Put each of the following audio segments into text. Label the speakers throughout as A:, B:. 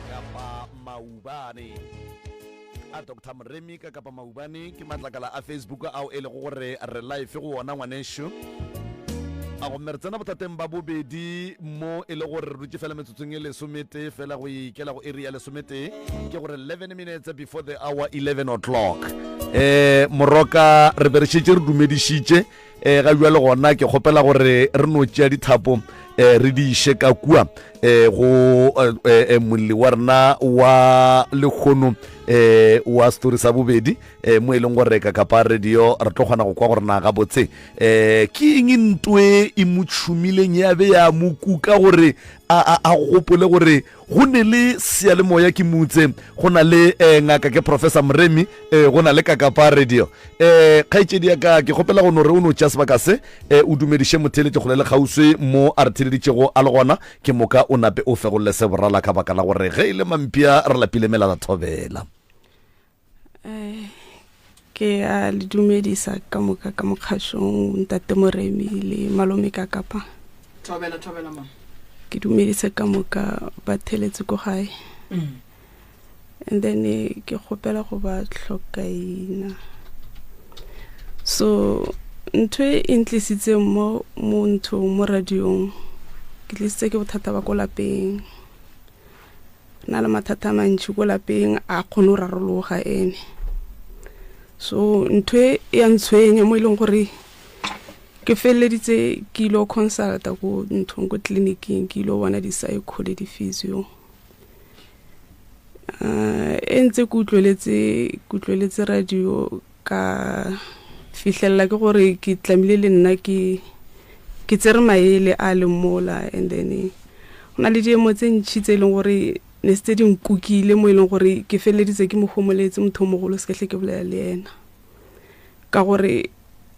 A: Kapa Maubane. A Doctor Moremi ka Kapa Maubane ke matlakala a Facebook ao e lego gore re live go wona ngwanešu. A gomme re tsena bothateng ba bobedi mo e le gore re dutše fela metsotsong e lesometee fela go ikela go iri ya lesometee ke gore 11 minutes before the hour 11 o'clock. Eh moroka re be re šetše re dumedišitše eh ga bjale gona ke kgopela gore re no tšea dithapo eh re di iše ka kua eh go eh, eh, molli wa rena wa lekgono eh wa story sa bobedi eh mo e leng gore ka kapa radio re tlo kgona go kwa gore na gabotse eh ke eng ntwe e mo tšhumileng ya be ya mo kuka gore a a gopole gore go ne le seyalemoya ke mutse go na le eh, ngaka ke professor moremi eh, go na le kakapa radio eh, kgaetšedi ya ka ke kgopela go no re o no tšea sebaka se eh, o dumediše motheeletši kgole le kgauswi mo a re theeleditšego a le gona ke moka o nape o fegolle se borala ka baka la gore ge e le mampia re lapile melala thobela
B: Eh, ke a le dumedisa ka moka ka mokgašong ntate Moremi le malome ka kapa.
C: Thobela thobela mama.
B: Ke dumedise ka moka ba theletse ko gae. Mm. And then eh, ke kgopela go ba tlhokaina. So ntho e e ntlisitseng mo mo nthong mo radiong ke tlisitse ke bothata ba ko lapeng. na le mathata a mantši ko lapeng a kgone go rarologa ene so ntho e ya ntshwenya mo e leng gore ke feleleditse ke ile go consulta ko nthong ko tleliniking ke ile go bona di-psycho le di-physio um e ntse ke utlweletse ke utlweletse radio Ka fihlelela ke gore ke tlamile le nna ke ke tsere maele a leng mola and then go na le diemo tse ntšhi tse e leng gore ne se tse di nkukile mo e leng gore ke feleleditse ke mo gomoletse motho o mogolo se ke tle ke bolela le ena ka gore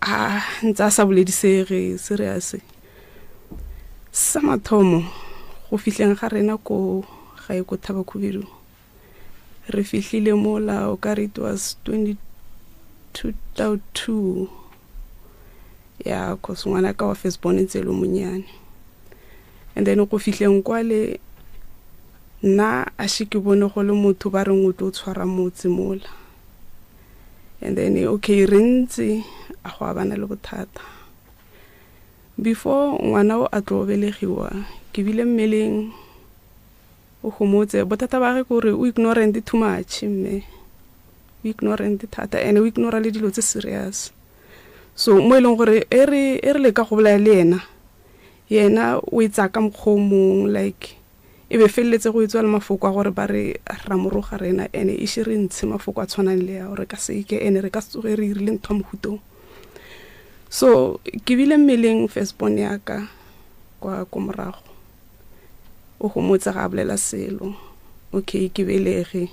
B: a ntse a sa boledisege serious sa mathomo go fihleng ga rena ko gae ko Thabakhubedu Re fihlile mola o ka re it was 2002 ya cause ngwana ka wa first born ntse e le monyane and then go fihleng kwale nna a še ke bone go le motho ba reng o tlo tshwara motse mola and then okay re ntse a go a bana le bothata before ngwana o a tlo belegiwa ke bile mmeleng O gomotse. Bothata ba gage ke gore o ignorant too much mme. O ignorant thata and o ignora le dilo tse serious. So mo e leng gore e re e re leka go bolaya le yena, yena o e tsaya ka mokgwa o mongwe like e be feleletse go e tswa le mafoko a gore ba re ra mo roga rena and e še re ntshe mafoko a tshwanang le ao re ka seke and re ka se tsoge re irile ntho ya mohuta o. So ke bile mmeleng first born ya ka kwa ko morago. O gomotse ga a bolela selo. Okay, ke belege.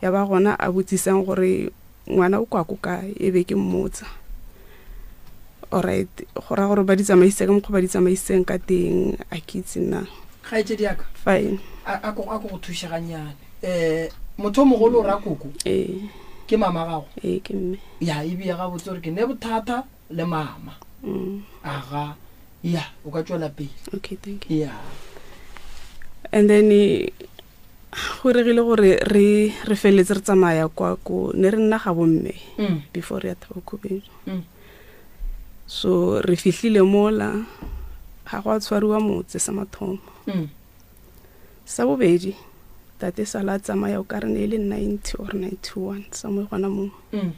B: Ya ba gona a botsisang gore ngwana o kwa ko kae, e be ke mmotsa. Alright, go raya gore ba di tsamaisitse ka mokgwa ba di tsamaisitseng ka teng, a ke itse nna.
C: Kgaetšedi ya ka.
B: Fine.
C: A ko a ko go thuše gannyane. Eh, motho o mogolo o ra koko.
B: Ee.
C: Ke mama gago.
B: Ee, ke mme.
C: Ya, e bea gabotse gore ke ne bothata le mama.
B: Mm.
C: Aga. Ya, o ka tšwela pele.
B: Okay, thank you.
C: Ya.
B: And then eh, go regile gore re re feleletse re tsamaya kwa ko ne re nna ga bomme
C: Mm.
B: before re ya Thaba-Khubelu.
C: Mm.
B: So re fihlile mola ga go a tshwariwa motse sa mathomo.
C: Mm.
B: Sa bobedi tate sala a tsamaya o ka re ne e le 90 or 91 somewhere gona moo.
C: Mm.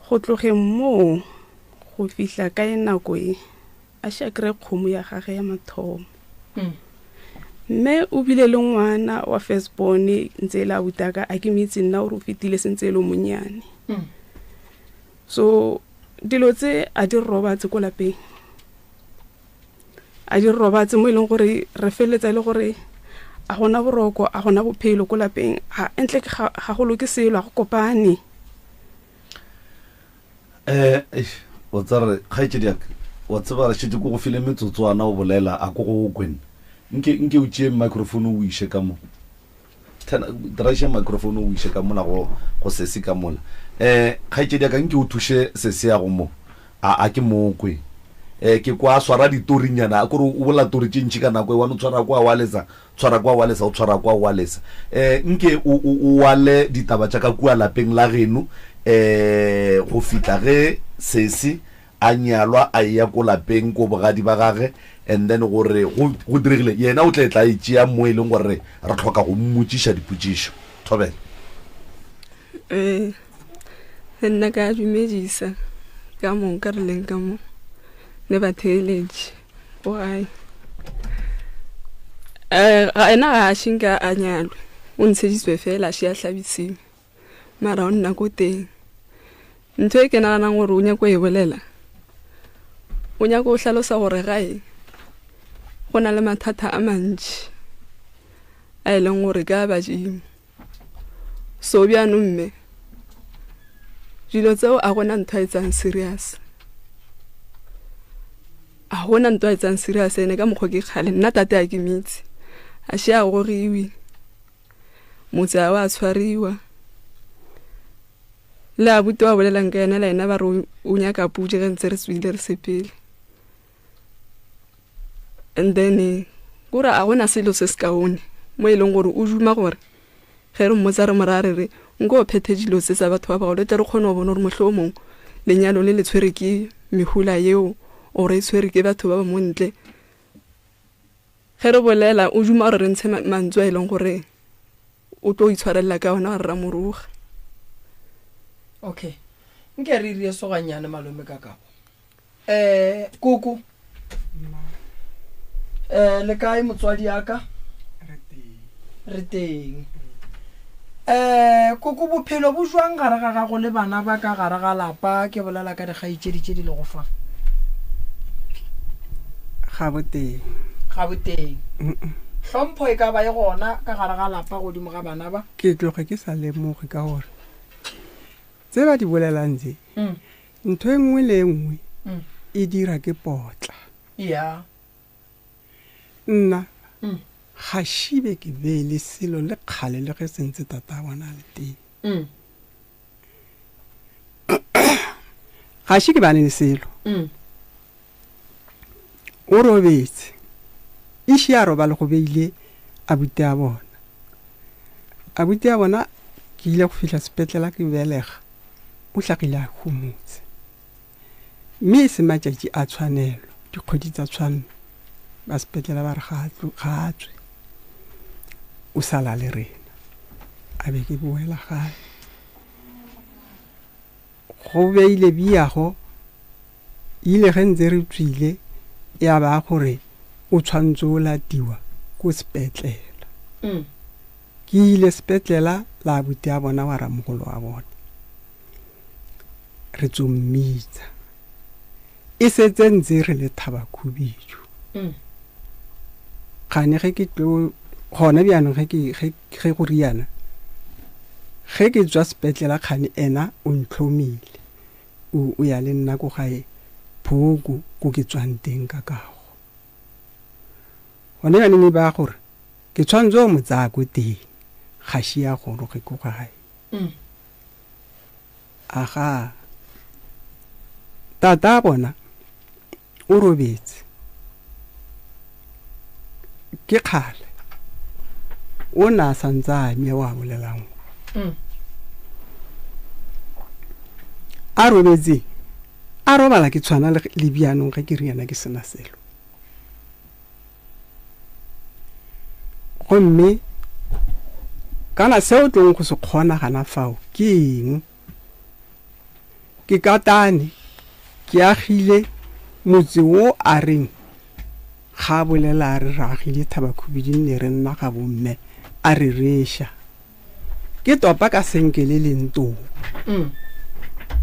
B: Go tlogeng moo go fihla ka e nako e, a še a kry-e kgomo ya gage ya mathomo. Mme o bile le ngwana wa first born ntse e le abutaka a ke mo itse nna gore o fetile sentse e le o monnyane. So dilo tse a di robatse ko lapeng. A di robatse mo e leng gore re feleletsa e le gore a gona boroko a gona bophelo ko lapeng ga entle ga ga go loke selo a go kopane.
A: Eh, eish, wa tseba re kgaetšedi ya ka, wa tseba re šetše ko go file metsotswana o bolela a ko go kwe nna. Nke nke o tšee microphone o iše ka mo. Turn, draiša microphone o iše ka mola go go sesi ka mola. Eh, kgaetšedi ya ka nke o thuše sesi ya go mo. A a ke mo kwe. Um ke kwa a swara ditorinyana, a kore o bolela tori tše ntši ka nako e one, o tshwara kwa wa lesa, tshwara kwa wa lesa, o tshwara kwa wa lesa. Um nke o, o, o wale ditaba tša ka kua lapeng la geno um go fihla ge sesi a nyalwa a eya ko lapeng ko bogadi ba gage and then gore go, go diregile yena o tla tla e tšea mo e leng gore re hloka go mmotšiša dipotšišo. Thobela.
B: Ee, le nna ka dumedisa ka moka re leng ka mo le batheeletši ko gae. Um ena ga a šinka a nyalwe, o ntsheditswe fela a šia hlabisiwe, mara o nna ko teng. Ntho e ke naganang gore o nyako e bolela, o nyako o hlalosa gore gae go na le mathata a mantši a e leng gore ke a badimo. So bjanong mme, dilo tseo a gona ntho a etsang serious. A gona ntho a etsang serious ene ka mokgwa ke kgale nna tate a ke mitse. A še a gogiwe. Motse a wa tshwariwa. Le abuti wa bolelang ka yena le ena ba re o nyaka pudi ge ntse re tswile re sepele. And then kore a gona selo se se kaone mo e leng gore o duma gore ge re mmotsa re mo raya re re nko o phethe dilo tse tsa batho ba bagolo tle re kgone go bona gore mohlho mongwe lenyalo le le tshwere ke mehola yeo or e tshwere ke batho ba ba mo ntle. Ge re bolela o duma gore re ntshe mantswe a e leng gore o tlo itshwarelela ka ona gore ra mo roga.
C: Okay, nke re irie soganyane malome ka kabo. Eh, koko. Eh, le kae motswadi ya ka? Re teng. Eh, koko bophelo bo jwang gare ga gago le bana ba ka gare ga lapa ke bolela ka dikgaetšedi tše di lego fa?
D: Ga boteng.
C: Ga boteng. Hlompho e ka ba e gona ka gare ga lapa godimo ga bana ba?
D: Ke tloge ke sa lemoge ka gore tse ba di bolelang tse mm. Ntho e nngwe le e nngwe e dira ke potla.
C: Ya.
D: Nna ga šibe ke be le selo le kgale le ge se ntse tata bona a le teng. Ga še ke bane le selo. O robetse. E še a robale go beile abuti a bona. Abuti a bona ke ile go fihla sepetlela ke belega. O hlagile a homotse. Mme e se matšatši a tshwanelo, dikgwedi tsa tshwanno, ba sepetlela ba re ga a tswe, o sa la le rena. A be ke boela gae. Go beile biago, ile ge ntse re tswile ya ba gore o tshwantse o latiwa ko sepetlela. Ke ile sepetlela la abuti a bona wa ramogolo wa bona. Re tso mmitsa. E setse ntse re le Thabakhubidu. Kgane ge ke tlo gona bjanong ge ke ge ge go riana ge ke tswa sepetlela kgane ena o ntlhomile o o ya le nna ko gae phoko ko ke tswang teng ka kago. Gone bjanong e ba gore ke tshwanetse go mo tsaya ko teng ga še ya goroge ko gae. Aga, tata bona o robetse ke kgale o ne a santse a ame wa bolelang a robetse a robala ke tshwana le bjanong ge ke re yena ke sena selo. Gomme kana se o tlong go se kgona gana fao ke eng? Ke katane ke agile motse wo a reng ga a bolela a re re agile Thabakhubidi nne re nna ga bomme a re reša. Ke topa ka senke le leng too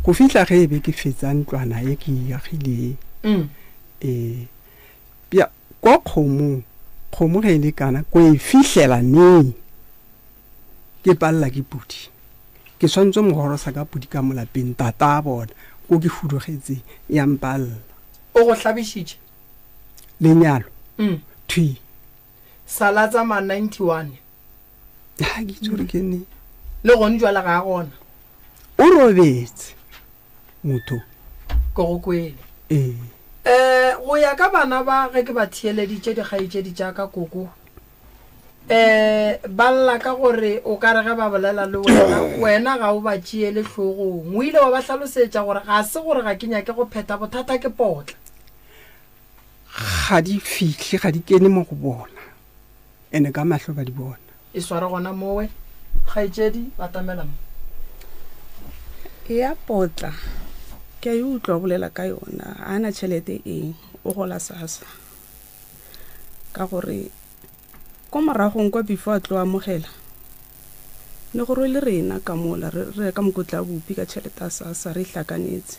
D: go fihla ge e be ke fetsa ntlwana ye ke e agileng. Ee. Bja, ko kgomong, kgomo ge e le kana, ko e fihlela neng? Ke palela ke pudi. Ke swanetše mo gorosa ka pudi ka mo lapeng, tata a bona, ko ke hudugetseng, ya mpalela.
C: O go hlabišitše?
D: Lenyalo? Thwi.
C: Sa la tsa ma 91.
D: Ga ke itse gore ke neng.
C: Le gone jwale ga a gona.
D: O robetse, motho.
C: Ke go kwele.
D: Ee.
C: Um go ya ka bana ba ge ke ba theeleditše dikgaetšedi tša ka koko, um ba lla ka gore o ka re ge ba bolela le wena, wena ga o ba tšeele hlogong. O ile wa ba hlalosetša gore ga se gore ga ke nyake go phetha, bothata ke potla.
D: Ga di fihle, ga di kene mo go bona, ene ka mahlo ba di bona.
C: E sware gona mowe, kgaetšedi, batamela mo.
B: Ya potla, ke a e utlwa o bolela ka yona, ga a na tšhelete eng, o gola SASSA. Ka gore ko moragong kwa before a tlo amogela, ne go rwele rena ka mola re reka mokotla wa bupi ka tšhelete ya SASSA re e hlakanetse.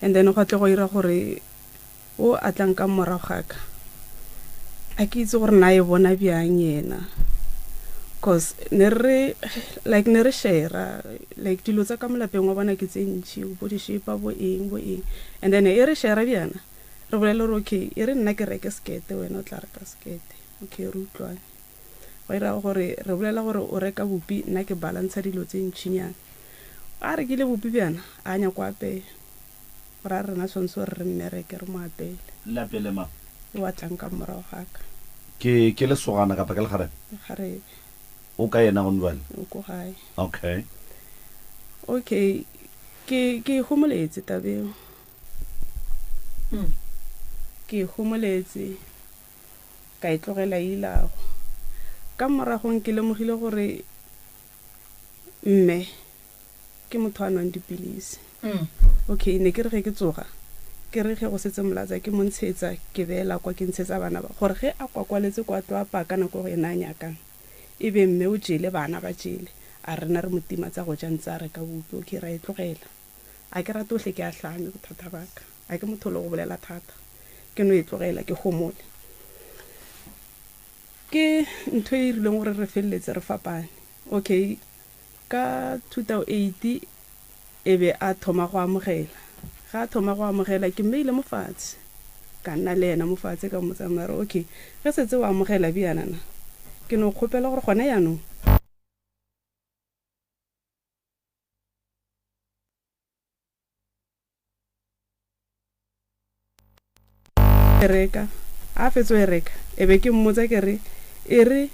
B: And then gwa tle gwa ira gore O a tlang ka morago ga ka, a ke itse gore na e bona bjang yena, cause ne re like ne re share-a like dilo tsa ka mo lapeng wa bona ke tse ntši, bo dišepa bo eng bo eng, and then e re share-a bjana re bolele gore okay e re nna ke reke sekete wena o tla reka sekete, okay re utlwane. Go ira gore re bolela gore o reka bupi nna ke balantsha dilo tse ntšinyana. A rekile bupi bjana a nyako apeya. Go ra rena tshwanetse gore re mmereke re mo apeele.
A: Le apeele mang?
B: Yo a tlang ka morago ga ka.
A: Ke, ke lesogana kapa ke lekgarebe?
B: Lekgarebe.
A: O kae yena gone bjale?
B: O ko gae.
A: Okay.
B: Okay, ke, ke e homoletse taba eo. Ke e homoletse, ka e tlogela e ilago. Ka moragong ke lemogile gore Mme ke motho a nwang dipilisi. Okay, ne ke re ge ke tsoga, ke re ge go setse molatsa ke mo ntshetsa, ke beela kwa ke ntshetsa bana ba, gore ge a kwakwaletse kwa tlo apaya ka nako e yena a nyakang, e be mme o jele, bana ba jele, a re rena re mo tima tsa go ja ntse a reka bupi. Okay, ra e tlogela. A ke rate ohle ke ahlame bothata ba ka. A ke motho le go bolela thata. Ke no e tlogela, ke homole. Ke ntho e rileng gore re feleletse re fapane. Okay, ka 2008 e be a thoma go amogela. Ge a thoma go amogela ke mmeile mo fatshe, ka nna le yena mo fatshe ka mmotsa mare okay ge setse o amogela bjana na ke no kgopela gore gona jaanong E reka, a fetso e reka, e be ke mmotsa ke re, E re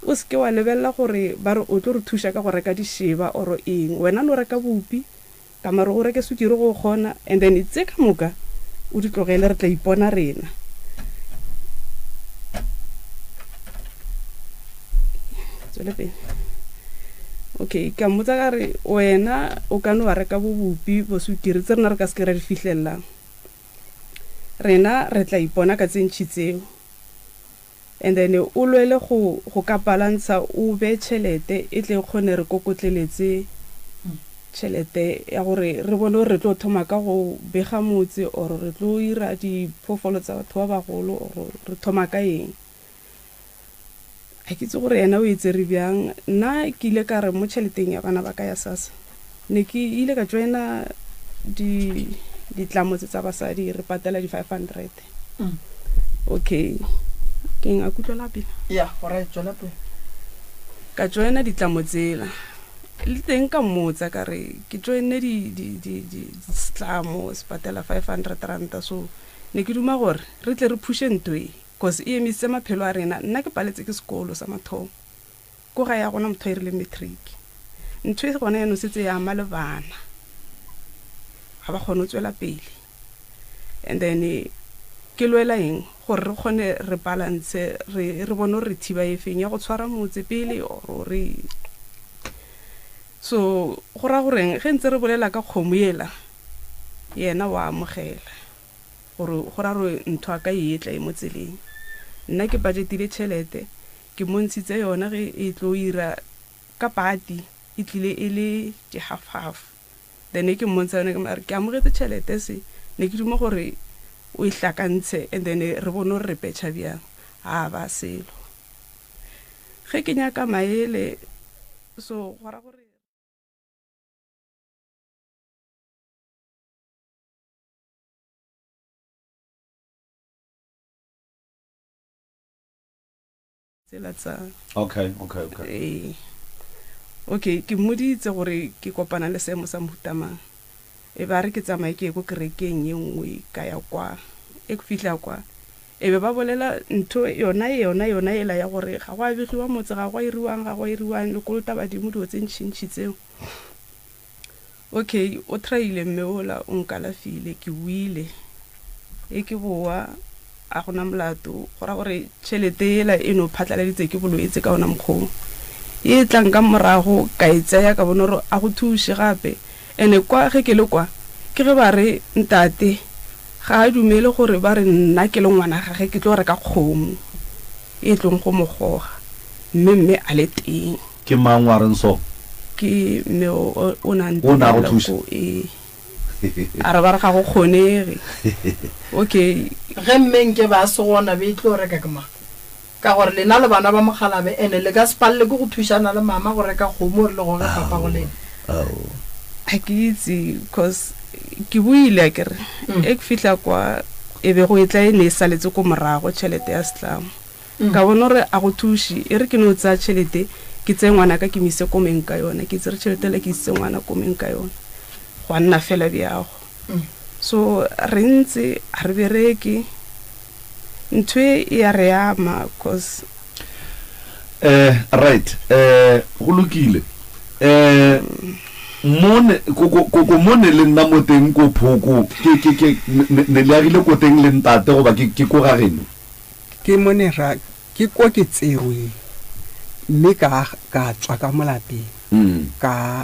B: o se ke wa lebelela gore ba re o tlo re thuša ka go reka dišeba or eng, wena no reka bupi, ka mare o reke sukiri go kgona, and then tse ka moka o di tlogele re tla ipona rena. Tswele pele. Okay, ka mmotsa ka re wena o ka no wa reka bo bupi bo sukiri tse rena re ka se ke ra di fihlelelang. Rena re tla ipona ka tse ntši tseo. And then o lwele go go ka balansa o be tšhelete e tle e kgone re kokotleletse tšhelete ya gore re bone gore re tlo thoma ka go bega motse or re tlo ira diphoofolo tsa batho ba bagolo or re thoma ka eng. Ga ke itse gore yena o e tsere bjang. Nna ke ile ka re mo tšheleteng ya bana ba ka ya SASSA, ne ke ile ka joina di ditlamo tse tsa basadi re patela di 500. Okay, keng a kutlwela pele?
C: Ya, alright, tswela pele.
B: Ka joina ditlamo tsela. Le teng ka mmotsa ka re ke joinne di di di di setlamo se patela 500 ranta so ne ke duma gore re tle re phushe ntho e. Cause e emisitse maphelo a rena. Nna ke paletse ke sekolo sa mathomo. Ko gae ga gona motho a irileng matric. Ntho e gona yanong setse e ama le bana. Ga ba kgone go tswela pele. And then ke lwela eng gore re kgone re balance re re bone gore re thiba e feng ya go tshwara motse pele or re so go ra goreng ge ntse re bolela ka kgomo yela yena wa amogela. Gore go ra gore ntho a ka e etla e mo tseleng. Nna ke budgetile tšhelete, ke mo ntshitse yona ge e tlo ira ka pati e tlile e le di half half. Then e ke mmontsha yona ke mare ke amogetse tšhelete se ne ke duma gore o e hlakantshe and then re bone gore re petšha bjang. A ba selo. Ge ke nyaka maele so go ra gore. Tsela tsa
A: Okay, okay, okay.
B: Ee. Okay, ke mmoditse gore ke kopana le seemo sa mohuta mang. E ba re ke tsamaye ke ye ko kerekeng ye nngwe, ka ya kwa. E ke fihla kwa, e be ba bolela ntho yona yona yona yela ya gore ga go a begiwa motse, ga go a iriwang, ga go a iriwang, le kolota badimo, dilo tse ntšhintšhi tseo. Okay, o try-ile mme ola, o nkalafile, ke boile. E ke boa, a gona molato, go ra gore tšhelete yela e no phatlaladitse ke bolwetse ka ona mokgwa o. Ye e tlang ka morago ka e tseya ka bona gore a go thuše gape. Ene kwa ge ke le kwa, ke ge ba re ntate ga a dumele gore ba re nna ke le ngwana gage ke tlo reka kgomo e tlong go mo goga, mme mme a le teng.
A: Ke mang wa reng so?
B: Ke mme o, o na
A: O na go thuša?
B: ko, ee. A re ba re ga go kgonege. Okay.
C: Ge mme nke ba se gona be e tlo reka ke mang? Ka gore lena le bana ba mokgalabe ene le ka se palele ke go thušana le mama go reka kgomo gore le goge papa go lena.
B: Ga ke itse cause ke boile akere e ke fihla kwa e be go etla e ne e saletse ko morago tšhelete ya setlamo. Ka bona gore a go thuše, e re ke no tsaya tšhelete ke tseye ngwanaka ke mo ise komeng ka yona. Ke tsere tšhelete yela ke isitse ngwana komeng ka yona, gwa nna fela bjago. So re ntse ga re bereke, ntho e e ya re ama cause.
A: Eh, right, eh, go lokile. Eh, mone, koko, koko mone le nna mo teng ko Phoko, ke, ke, ke, ne, ne le agile ko teng le ntate goba ke, ke ko ga geno?
D: Ke mo ne ra, ke ko ke tserweng, mme ka, ka tswa ka mo lapeng, ka,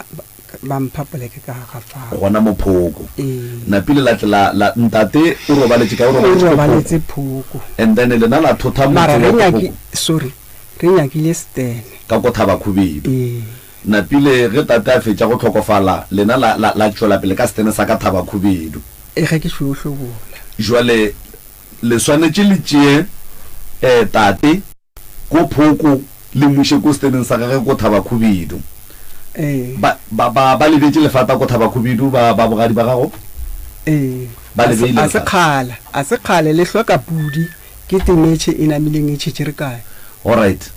D: ba mpha poleke ka ga fao.
A: Gona mo Phoko.
D: Ee.
A: Napile la tle la, la, ntate o robaletše kae? O
D: O
A: robaletše ko
D: robaletše
A: Phoko.
D: Phoko.
A: And then lena la thotha motse
D: Mara
A: wa
D: re
A: ko
D: nyaki,
A: Phoko.
D: sorry, re nyakile Stene.
A: Ka ko Thabakhubedu.
D: Ee.
A: Napile ge tate a fetša go hlokofala, lena la, la, la tšwela pele ka Stene sa ka Thabakhubedu.
D: Ee, ge ke šoo hlobola.
A: Jwale Le swanetše le tšee tate ko phoko le muše ko seteneng sa gage ko Thabakhubedu.
D: Ee.
A: Ba, ba, ba, ba le beetše lefata ko Thabakhubedu, ba, ba bogadi ba gago?
D: Ee.
A: Ba le
D: A se,
A: beile
D: a se
A: lefata.
D: kgale, a se kgale le hloka pudi, ke temetšhe e namileng e tšhetše re kae.
A: Alright.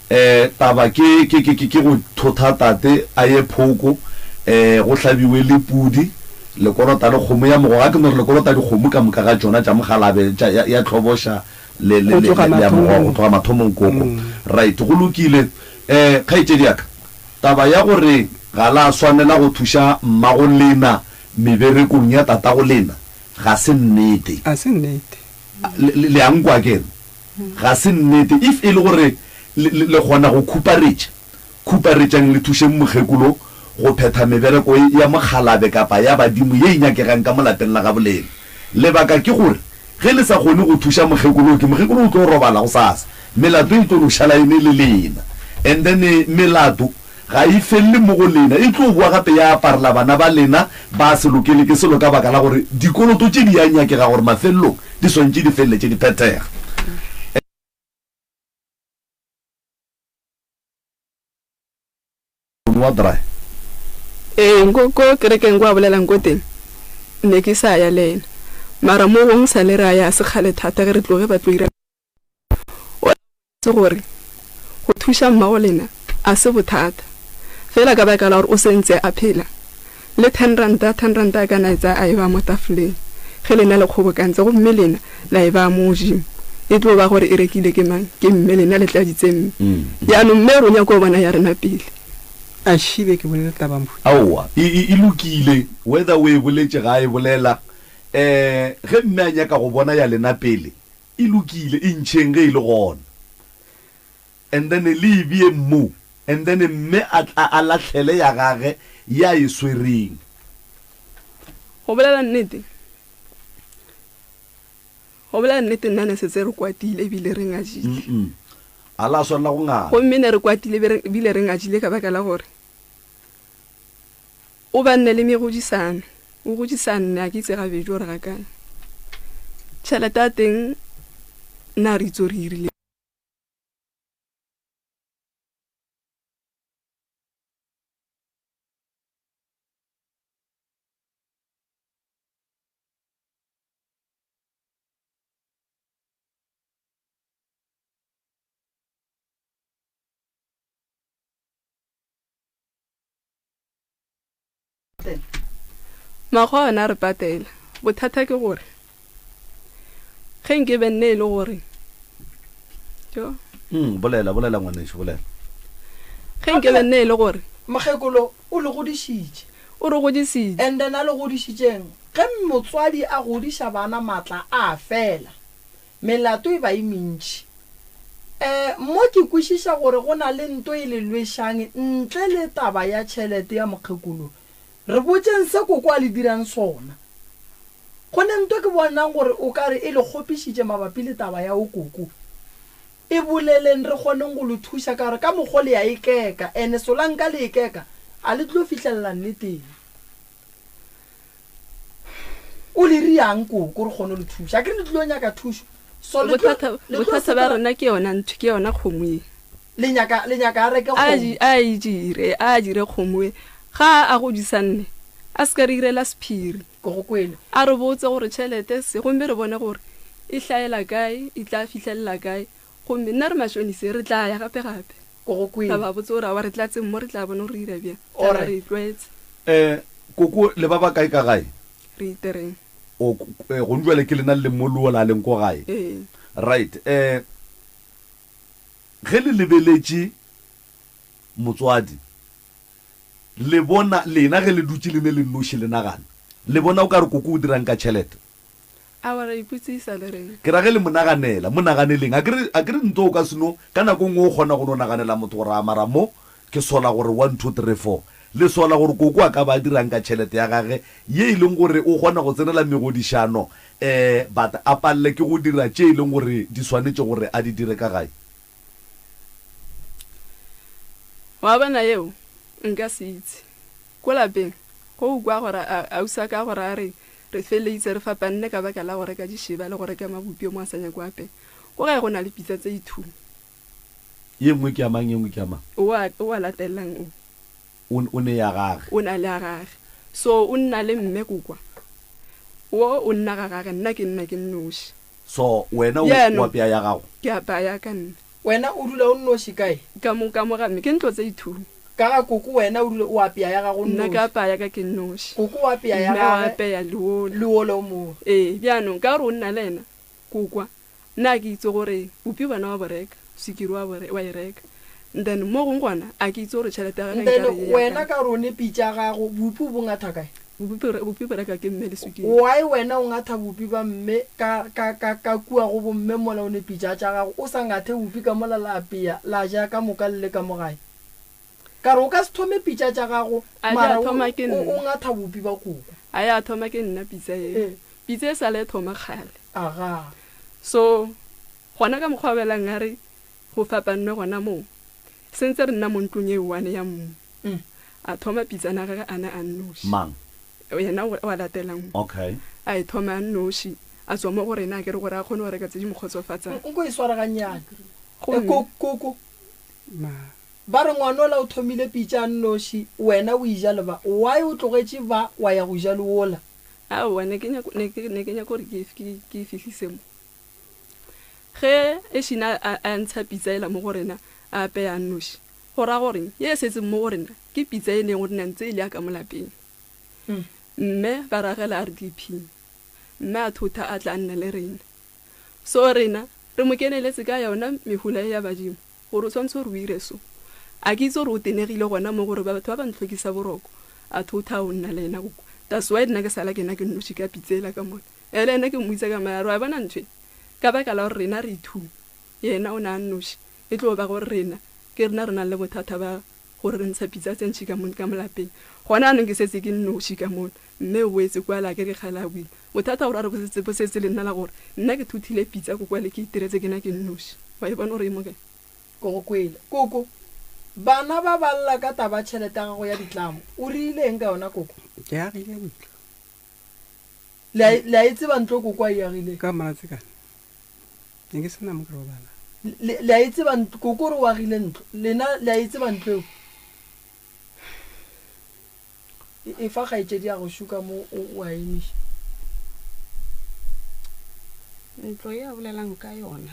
A: Eh, taba ke, ke, ke, ke, ke go thotha tate a ye phoko, eh, go hlabiwe le pudi, le kolota le kgomo ya mogoga, ke no re le kolota dikgomo ka moka ga tšona tša mogalabe, tša, ya, ya tlhoboša le, le,
D: Go
A: le,
D: tloga
A: le, le ya mogoga, go
D: mathomong.
A: tloga mathomong koko. Right, go lokile. Eh, kgaetšedi ya ka, taba ya gore ga la swanela go thuša mmago lena meberekong ya tatago lena, ga se nnete.
D: A se nnete.
A: Le, le, le a nkwa akere? Ga se nnete. If e le gore le, le, le kgona go khuparetša, khuparetšang le thušeng mokgekolo go phetha mebereko ya mokgalabe kapa ya badimo ye e nyakegang ka mo lapeng la gabolena. Lebaka ke gore ge le sa kgone go thuša mokgekolo ke mokgekolo o tlo robala gosasa, melato e tlo no šala e ne le lena. And then melato ga e felele mo go lena, e tlo boa gape ya aparela bana ba lena ba se lokele ke selo ka baka la gore dikoloto tše di a nyakega gore mafelelong di swantše di feleletše di phethega. Wa dry.
B: Ee, nko ko kerekeng kwa bolelang ko teng ne ke sa ya le yena, mara mo gong sa le ra ya se kgale thata ge re tloge ba tlo ira. O se gore go thuša mmago lena a se bothata, fela ka baka la gore o sentse a phela, le ten ranta, ten ranta a ka na e tsaya a e baya mo tafoleng ge lena le kgobokantse gomme lena la e baya mo godimo, e tlo ba gore e rekile ke mang? Ke mme, lena le tladitse mme. Jaanong mme re o nyaka go bona ya rena pele.
D: A šibe ke bolele taba mohuta.
A: Aowa, e, e, e lokile, whether o e boletše ga a e bolela, um ge mme a nyaka go bona ya lena pele, E lokile, e ntšheng ge e le gona. And then le e beeng mo, and then mme a, a, a lahlele ya gage ye a e swereng.
B: Go bolela nnete, go bolela nnete nna ne setse re kwatile ebile re ngajile.
A: Mm-mm. A la swanela go ngala.
B: Gomme ne re kwatile ebile re ngajile ka baka la gore O ba nne le megodisano. O godisanne, a ke itse gabedi gore ga kae. Tšhelete ya teng nna re itse gore e irile. Makgowa ona a re patela. Bothata ke gore ge nke be nne e le gore jo.
A: Mm, bolela, bolela ngwanešu, bolela.
B: Ge nke be nne e le gore.
C: Mokgekolo o le godišitše.
B: O re godišitše.
C: And then a le godišitšeng? Ge motswadi a godiša bana maatla a fela. Melato e ba e mentši. E, mo ke kwešiša gore go na le nto e le lwešang ntle le taba ya tšhelete ya mokgekolo. Re botšeng se koko a le dirang sona. Go ne nto ke bonang gore o ka re e le kgopišitše mabapi le taba ya o koko. E boleleng re kgoneng go le thuša ka gore ka mokgo le ya e keka ene solanka le e keka a le tlo fihlelela nneteng. O le riang koko re kgone go le thuša. Akere le tlilo nyaka thušo. So le tlo
B: Bothata
C: le tlo
B: bothata ba
C: sepela
B: rena ke yona ntho ke yona kgomo ye.
C: le nyaka le nyaka a reke
B: A
C: kgomo.
B: di a e dire a dire kgomo ye. Ga a godisa nne a se ka re irela sephiri.
C: Ke go kwele.
B: A re botse gore tšhelete se gomme re bone gore e hlaela kae e tla fihlelela kae gomme nna re mashonise re tla ya gape gape.
C: Ke go kwele.
B: Ra ba botse gore aowa re tlatseng mo re tla bona gore re ira bjang. Tla
C: Alright.
B: re e tlwaetse.
A: Eh, koko le ba ba kae ka gae?
B: Re itereng.
A: O, eh, gong jwale ke lena le leng mo le ola a leng ko gae?
B: Ee.
A: Right. Eh, ge le lebeletše motswadi, le bona, lena ge le dutše le ne le nnoši le nagana, le bona o ka re koko o dirang ka tšhelete?
B: Aowa, ra ipotsisa le rena.
A: Ke ra ge le mo naganela, mo naganeleng. A ke re, a ke re nto o ka se no, ka nako e nngwe o kgona go no naganela motho gore a mara mo ke sola gore one, two, three, four. Le sola gore koko a ka ba a dirang ka tšhelete ya gage ye e leng gore o kgona go tsenela megodišano um but a palele ke go dira tše e leng gore di swanetše gore a di dire ka gae.
B: Wa bona yeo nka se itse. Ko lapeng, go ukwa gore a, ausi wa ka gore a re Re feleitse re fapanne ka baka la go reka dišeba le go reka mabupi mo a sa nyako apeya. Ko gae go na le pitsa tse ithung.
A: Ye nngwe ke ya mang, ye nngwe ke ya mang?
B: O a, o a latelang o.
A: O, o ne ya gage.
B: O na le ya gage. So o nna le mme ko kwa. Wo o nna ga gage, nna ke nna ke nnoši.
A: So wena o, o
B: Bjano,
A: apea ya gago?
B: ke apaya ya ka nna.
C: Wena o dula o nnoši kae?
B: Ka mo, ka mo ga mme. Ke ntlo tse ithung.
C: Ka ga koko wena o dula o apea ya gago o
B: Nna ke
C: nnoši.
B: apaya ya ka ke nnoši.
C: Koko o apea ya
B: Mme o
C: gagwe
B: apeya le wola.
C: le wola o mongwe.
B: Ee, bjanong ka gore o nna le yena, kokwa, nna a ke itse gore bupi bona wa bo reka, swikiri wa bo wa e reka. And then mo gongwe gona a ke itse gore tšhelete ya gagwe
C: Then
B: nkare e ya
C: wena
B: kae.
C: ka gore o ne pitša ya gago, bupi o bo ngatha kae?
B: Bupi bo bupi bo reka ke mme le swikiri.
C: Why wena o ngatha bupi ba mme ka ka ka ka kua go bo mme mola o ne pitša tša gago, o sa ngathe bupi ka mola la apea la ja ka moka le le ka mo gae? Ka re o ka se thome pitša tša gago
B: A di
C: mara
B: a
C: o
B: thoma ke
C: o o
B: nna.
C: ngatha bupi ba koko.
B: A ya thoma ke nna pitsa eo.
C: Ee.
B: Pitsa e sale e thoma kgale.
C: Agaa.
B: So gona ka mokgwa wa belang a re go fapannwe gona moo. Sentse re nna mo ntlong e one ya mmu. A thoma pitsana ya gage a na a nnoši.
A: Mang?
B: Yena o a latelang.
A: Okay.
B: A e thoma a nnoši. A tswa mo go rena a ke re gore a kgone go reka tse di mo kgotsofatsang.
C: Nko e sware gannyane. E
B: Gomme.
C: ko koko.
D: Ma.
C: Ba re ngwanola o thomile pitša a nnoši, wena o ija le ba. Why o tlogetše ba wa ya go ja le wola?
B: Aowa, ne ke nyako, ne ke, ne ke nyako gore ke, ke, ke e fihlise mo. Ge Ešina a, a ntsha pitsa yela mo go rena, a apeya a nnoši, go ra gore ye e setseng mo go rena ke pitsa e leng gore na ntse e le ya ka mo lapeng. Mme ba ragela RDP. Mme a thotha a tla a nna le rena. So rena re mo keneletse ka yona mehola ye ya badimo, gore o tshwanetse gore o ire so. A ke itse gore o tenegile gona mo gore batho ba ba ntlhokisa boroko. A thotha o nna le yena ko kwa. That's why nna ke sala ke na ke nnoši ka pitsa yela ka mona. Ele yena ke mmoitsa ka mare, wa bona ntho e, ka baka la gore rena re ithung, yena o ne a nnoši, e tlo ba gore rena ke rena re nang le bothata ba gore re ntsha pitsa tse ntši ka mo, ka mo lapeng. Gona anong ke setse ke nnoši ka mona, mme o boetse kwale a ke re kgale a boile. Bothata gore a re bo setse, bo setse le nna la gore nna ke thuthile pitsa ko kwale ke itiretse ke na ke nnoši. Wa e bona gore e mo kae?
C: Ke go kwele. Koko, bana ba ba lla ka taba ya tšhelete ya gago ya ditlamo. O rile eng ka yona, Koko?
D: Ke agile ntlo.
C: Le a, le a e tseba ntlo koko a e agileng?
D: Ka Moratsekana. Ne ke se na mo ke robala.
C: Le, le a e tseba ntlo, koko o re o agile ntlo. Lena le a e tseba ntlo eo? E, efa kgaetšedi ya go šuka mo o, o a emiša.
B: Ntlo ye a bolelang ka yona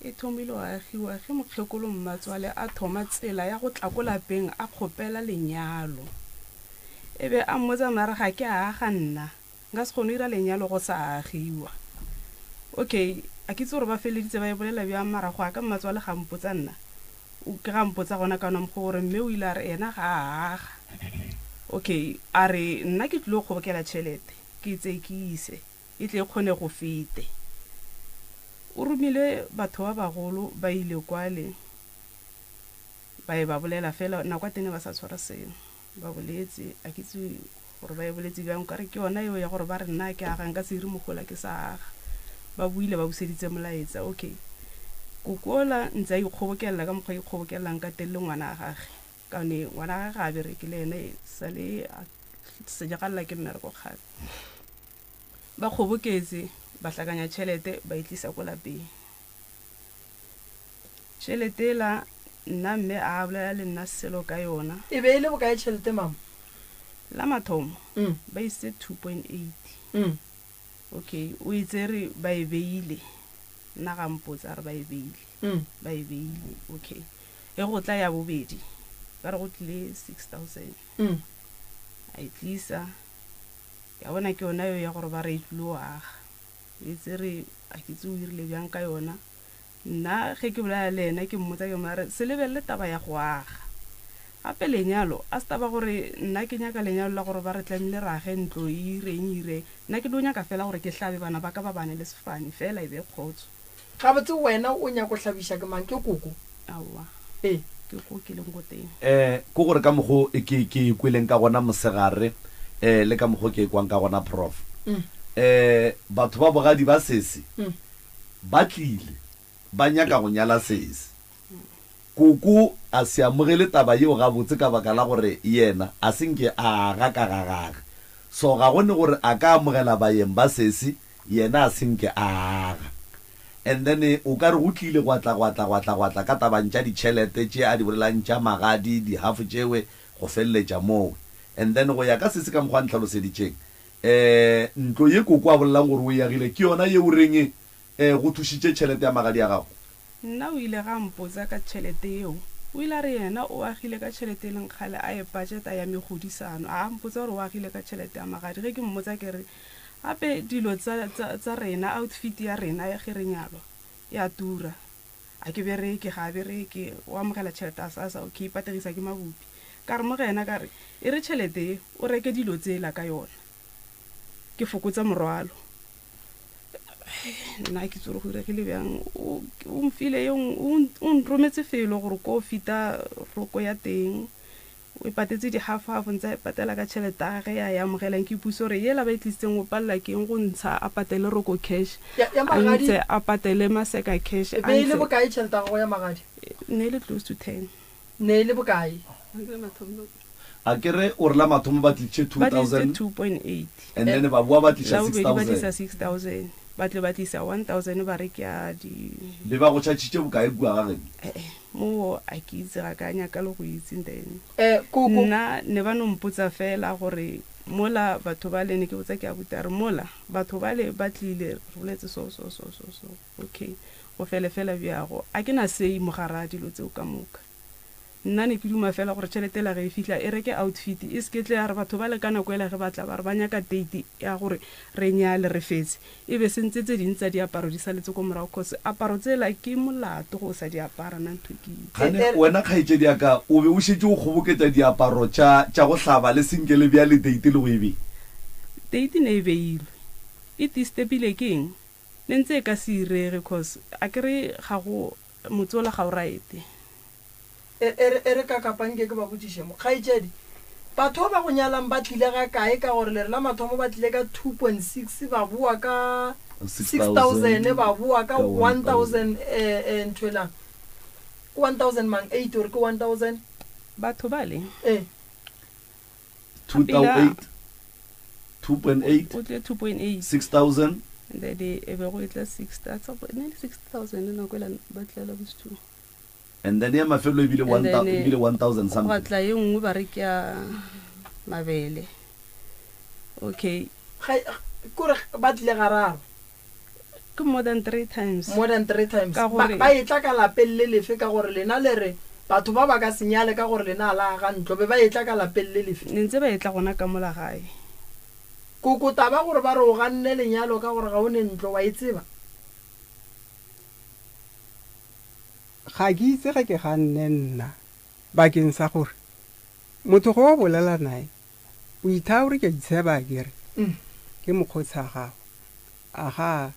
B: e thomile go agiwa ge mokgekolo Mmatswale a thoma tsela ya go tla ko lapeng a kgopela lenyalo. E be a mmotsa mara ga ke a aga nna. Nka se kgone go ira lenyalo go sa agiwa. Okay, a ke itse gore ba feleleditse ba e bolela bjang mara go ya ka mmatswale ga mpotsa nna. O ke ga mpotsa gona ka ona mokgwa gore mme o ile a re ena ga a aga. Okay, a re nna ke tlilo kgobokela tšhelete ke e tseye ke ise e tle e kgone go fete. O romile batho ba bagolo ba ile kwale ba e ba bolela fela nako ya teng ne ba sa tshwara selo. Ba boletse, a ke itse gore ba e boletse bjang, o ka re ke yona yeo ya gore ba re nna ke aga, nka se ire mogola ke sa aga. Ba buile ba buseditse molaetsa, okay. Koko ola ntse a ikgobokelela ka mokgwa a ikgobokelelang ka teng le ngwana a gage, ka gone ngwana a gage ga a bereke le ene sa le a senyagalela ke mmereko kgale. Ba kgoboketse, ba hlakanya tšhelete ba e tlisa ko lapeng. Tšhelete yela nna mme a bolela le nna selo ka yona.
C: E be e le bokae tšhelete mama?
B: La mathomo ba isitse 2.8. Okay, o e tsere ba e beile. Nna ga mpotsa a re ba e beile. Ba e beile. Okay. Ge go tla ya bobedi ba re go tlile 6000. A e tlisa. Ya bona ke yona eo ya gore ba re e tlilo aga. O e tsere a ke itse o irile bjang ka yona. Nna ge ke bolela le yena ke mmotsa ke mo re se lebelele taba ya go aga. Gape lenyalo a se taba gore nna ke nyaka lenyalo la gore ba re tlamehile re age ntlo e ireng e ireng. Nna ke no nyaka fela gore ke hlabe bana ba ka ba bane le sefane fela e be kgotso.
C: Gabotse wena o nyako hlabiša ke mang? Ke koko?
B: Aowa.
C: Ee.
B: Ke ko ke leng ko teng.
A: Eh, ke gore ka mokgo ke, ke e kweleng ka gona mosegare, eh, le ka mokgo ke e kwang ka gona, Prof. Eh, batho ba bogadi ba sesi ba tlile, ba nyaka go nyala sesi. Koko a se amogele taba yeo gabotse ka baka la gore yena a se nke a aga ka ga gage. So ga go ne gore a ka amogela baeng ba sesi yena a se nke a aga. And then o ka re go tlile gwa tla gwa tla gwa tla gwa tla ka tabang tša ditšhelete tše a di bolelang tša magadi, di-half tšewe, go feleletša mowe. And then go ya ka sesi ka mokgwa a ntlhaloseditšeng, um ntlo ye koko a bolelang gore o e agile ke yona ye o reng um go thušitše tšhelete ya magadi a gago?
B: Nna o ile ga mpotsa ka tšhelete yeo. O ile a re yena o agile ka tšhelete e leng kgale a e budgeta ya megodisano. A mpotsa gore o agile ka tšhelete ya magadi. Ge ke mmotsa ke re, Gape dilo tsa, tsa, tsa rena, outfit ya rena ge re nyalwa, e a tura. A ke bereke, ga a bereke, o amogela tšhelete ya SASSA, okay, pategisa ke mabupi. Ka re mo go yena ka re, E re tšhelete ye o reke dilo tsela ka yona, ke fokotse morwalo. Nna ga ke itse gore go diregile bjang, o, o mfile ye nngwe, o, o nrometse felo gore ko fita roko ya teng. O e patetse di half half ntse a e patela ka tšhelete ya gage ya e amogelang ke puso gore yela ba e tlisitseng o palela ke eng go ntsha a patele roko cash
C: Ya, ya
B: a
C: magadi
B: ntshe a patele maseka cash
C: e
B: a
C: be e le
B: ntshe
C: bokae tšhelete ya gago ya magadi?
B: Ne e le close to ten.
C: Ne e le bokae?
A: A ke re o re la mathomo ba tlišitše
B: Ba tlisitse
A: 2000
B: 2.8.
A: and then ba boa ba tliša
B: La bobedi ba tlisa
A: 6000.
B: 6000. Ba tle ba tlisa 1000 ba re ke ya di.
A: Be ba go tšhatšhitše bokae kua ga geno?
B: Eh-eh, moo a ke itse, ga ka nyaka le go itse then.
C: Eh, koko.
B: Nna ne ba no mpotsa fela gore mola batho bale, ne ke botsa ke abuti a re mola batho bale ba tlile re boletse so so so so so, okay, go fele fela bjago. A ke na say mo gara dilo tseo ka moka. Nna ne ke duma fela gore tšhelete yela ge e fihla e reke outfit e se ke tle ya re batho bale ka nako yela ge ba tla ba re ba nyaka date ya gore re nyale re fetse e be sentse tse ding tsa diaparo di saletse ko morago cause aparo tsela ke molato ge o sa di apara nna ntho ke itse.
A: Kgane wena kgaetšedi ya ka o be o šetše o kgoboketša diaparo tša tša go hlaba le senke le bjale date le go e bea?
B: Date ne e beilwe e tistepile ke eng ne ntse e ka se irege cause akere ga go motse ola ga o right.
C: E, e re, e re ka kapa nke ke ba botšiše mo. Kgaetšedi, batho ba ba go nyalang ba tlile ga kae ka gore le re la mathomo ba tlile ka 2.6 ba boa ka 6000 ba boa ka 1000 eh, eh, ntho elang ke 1000 mang 8 or ke 1000
B: Batho bale.
C: Eh.
A: 2008 2.8
B: O tlile 2.8.
A: 6000
B: And then e be go etla 6 ne le 6000 nako ela ba tlela bos 2.
A: And then ya mafelelo ebile
B: And
A: one
B: then,
A: ebile 1000
B: gwa
A: something.
B: tla ye nngwe ba re ke ya mabele. Okay.
C: Ga, kore ba tlile gararo.
B: Ke more than 3 times.
C: More than 3 times.
B: Ka
C: Ba,
B: gore
C: ba etla ka lapeng le lefe ka gore lena le re Batho ba ba ka se nyale ka gore lena la aga ntlo, be ba etla ka lapeng le lefe?
B: Ne ntse ba etla gona ka mola gae.
C: Koko, taba gore ba re o ganne lenyalo ka gore ga o ne ntlo, wa e tseba?
D: Ga ke itse ge ke ganne nna, bakeng sa gore motho ge o bolela nae o ithaya gore ke a itsheba akere ke mokgotsi a gago. Agaa,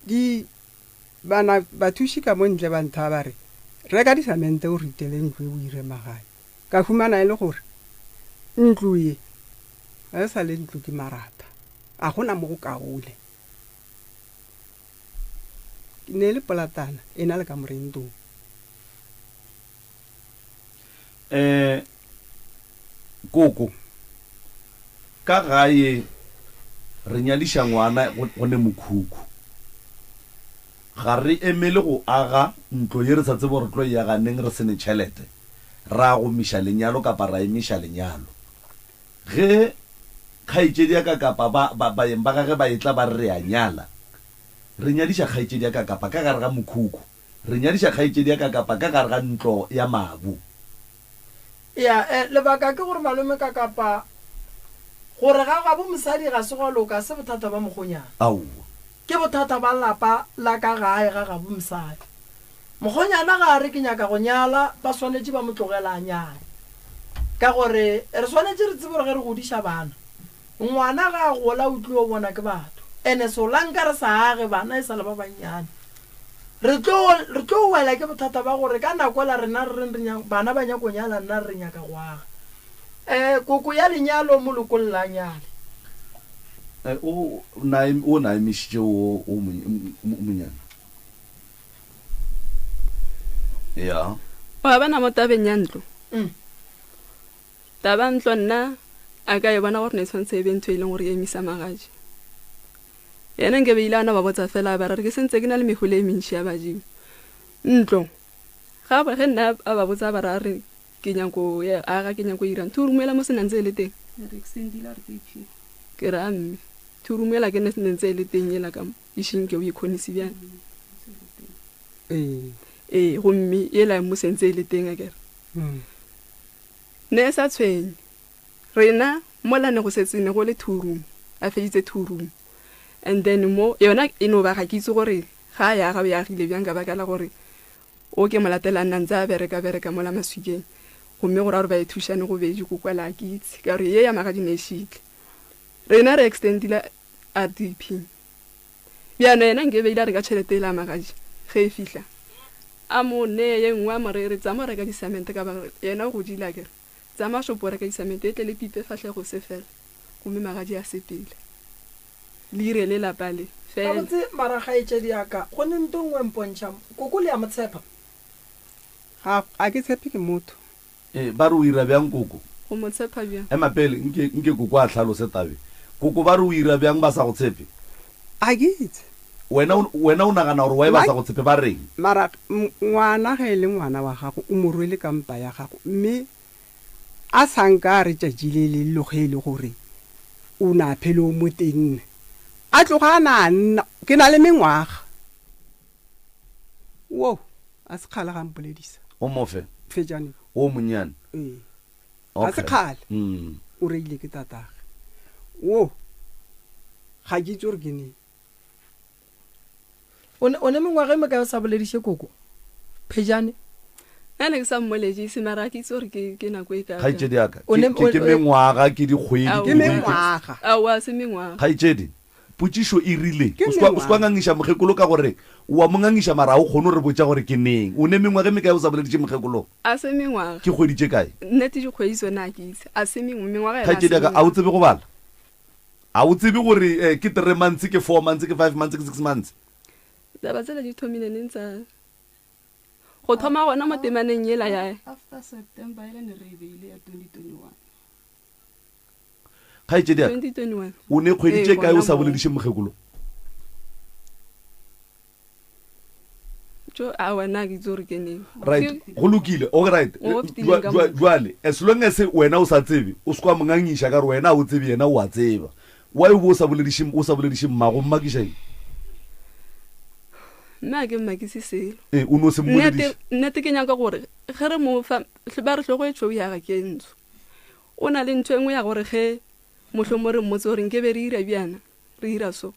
D: di bana bathuši ka mo ntle ba nthaya ba re, Reka disamente o ritele ntlo e o ire magae. Ka humana e le gore ntlo ye ga e sa le ntlo ke maratha, ga go na mo go kaone. Ne e le polatana e na le kamore e ntong.
A: Um koko, ka gae re nyadiša ngwana go ne mokhukhu. Ga re emele go aga ntlo ye re sa tsebe gore re tlo e aga neng re se ne tšhelete, ra gomiša lenyalo kapa ra emiša lenyalo. Ge kgaetšedi ya ka kapa ba, ba, baeng ba gage ba etla ba re re a nyala, re nyadiša kgaetšedi ya ka kapa ka gare ga mokhukhu, re nyadiša kgaetšedi ya ka kapa ka gare ga ntlo ya mabu.
C: Ya, eh, lebaka ke gore malome ka kapa gore ga gabo mosadi ga se gwa loka, se bothata ba mokgonyana.
A: Aowa.
C: Ke bothata ba lapa la ka gae ga gabo mosadi. Mokgonyana ga a re ke nyaka go nyala, ba swanetše ba mo tlogela a nyale. Ka gore re swanetše re tsebe gore ge re godiša bana, ngwana ga a gola o tlio bona ke batho. Ene solanka re sa age bana e sa le ba bannyane, re tlo re tlo wela ke bothata ba gore ka nako ela rena re reng re nya bana ba nyako nyala nna re re nyaka go aga. Eh koko ya lenyalo mo lokolla a nyale.
A: Eh o na o na emišitše o o monyane. Ya.
B: Wa bona mo tabeng ya ntlo? Taba ntlo nna a ka e bona gore ne e tshwanetse e be ntho e leng gore e emisa magaji. Yena nke be ile a no ba botsa fela ba re ke sentse ke na le mehole e mentši ya badimo. Ntlo ga ge nna a ba botsa ba ra re ke nyako ya aga ke nyako ira ntho rumela mo se nang tse e le teng. Ke ra mme ntho rumela ke ne se neng tse e le teng ela ka mo. E šeng ke o ikgonise bjang?
D: Ee.
B: Ee, gomme yela mo sentse e le teng akere. Ne e sa tshwenye. Rena mola ne go setse ne go le two room, a feditse two room. And then mo yona e no ba ga ke itse gore ga a yaga o yagile bjang ka baka la gore o ke mo latela nna ntse a bereka bereka mola maswikeng. Gomme go ra gore ba e thušane go bedi ko kwala a ke itse ka gore ye ya magadi ne e šitla. Rena re extendile RDP. Bjano yena nke be ile a reka tšhelete yela ya magatši ge e fihla, a mo nee ye nngwe a mo re re tsama o reka disamente ka ba yena o godile a kere tsama shopo o reka disamente e tle le pipe fahlego se fela gomme magatši a sepele le ire le lapa le fela.
C: Gabotse mara kgaetšedi ya ka go ne nto nngwe mpontšha koko le ya mo tshepa.
D: Ga ga ke tshepe ke motho.
A: Ee, ba re o ira bjang koko?
B: Go mo tshepa bjang?
A: Ema pele, nke, nke koko a hlalose tabe. Koko, ba re o ira bjang ba sa go tshepe?
D: A ke itse.
A: Wena o, wena o nagana gore why ba sa go tshepe? Ba reng?
D: Mara ngwana ge e le ngwana wa gago, o mo rwele ka mpa ya gago, mme a sa nka a re tšatši le le lo ge e le gore o na phele o mo tenne, a tloga a na a nna, ke na le mengwaga. Wo, a se kgale ga mpoledisa.
A: O mo fe?
D: Fetšane.
A: O monnyane?
D: Ee. Ga se kgale.
A: Mm.
D: O reile ke tatage. Wo, ga ke itse gore ke neng.
C: O ne, o ne mengwaga e mekae o sa bolediše koko? Phejane.
B: Nna ne ke sa mmoledise mara ga ke itse gore ke, ke nako e kaakang.
A: Kgaetšedi ya ka,
C: O ne,
A: ke, ke, ke
C: o,
A: mengwaga, ke dikgwedi,
B: Aowa.
A: ke
D: Ke
A: dibeke.
D: mengwaga.
B: Aowa, se mengwaga.
A: Kgaetšedi, Potšišo e rile,
D: Ke
A: O se kwa, o se kwa
D: mengwaga.
A: ngangiša mokgekolo ka gore o a mo ngangiša mara ga o kgone go re botša gore ke neng. O ne mengwaga e mekae o sa bolediše mokgekolo?
B: A se mengwaga.
A: Ke kgwedi tše kae?
B: Nnete dikgwedi tsona ga ke itse. A se mengwe, mengwaga yona a
A: Kgaetšedi
B: se
A: ya ka, a o
B: mengwaga.
A: tsebe go bala? A o tsebe gore eh, ke three months, ke four months, ke five months, ke six months?
B: Taba tsela di thomile neng tsa go thoma gona mo temaneng yela ya
E: After September yela ne re e beile ya 2021.
A: Kgaetšedi ya ka,
B: 2021.
A: o ne kgwedi
B: Ee,
A: tše kae o
B: gona
A: sa
B: moo.
A: bolediše mokgekolo?
B: Jo, aowa, nna ga ke itse gore ke neng.
A: Right,
B: Ke-
A: go lokile. Okay, right.
B: Mo go fetileng ka
A: Jwa-
B: moka.
A: Jwale, as long as wena o sa tsebe, o se kwa mo ngangiša ka gore wena ga o tsebe, yena o a tseba. Why o be o sa bolediše, o sa bolediše mmago? Mmakiša eng?
B: Mme a ke mmakise selo.
A: Ee, o no se
B: mmolediše. Nnete ke nyaka gore ge re mo fa, ba re hlogo e tšhweu ya ga ke e ntsho. O na le ntho e nngwe ya gore ge mohlomo re mmotse gore nke be re ira bjana, re ira so,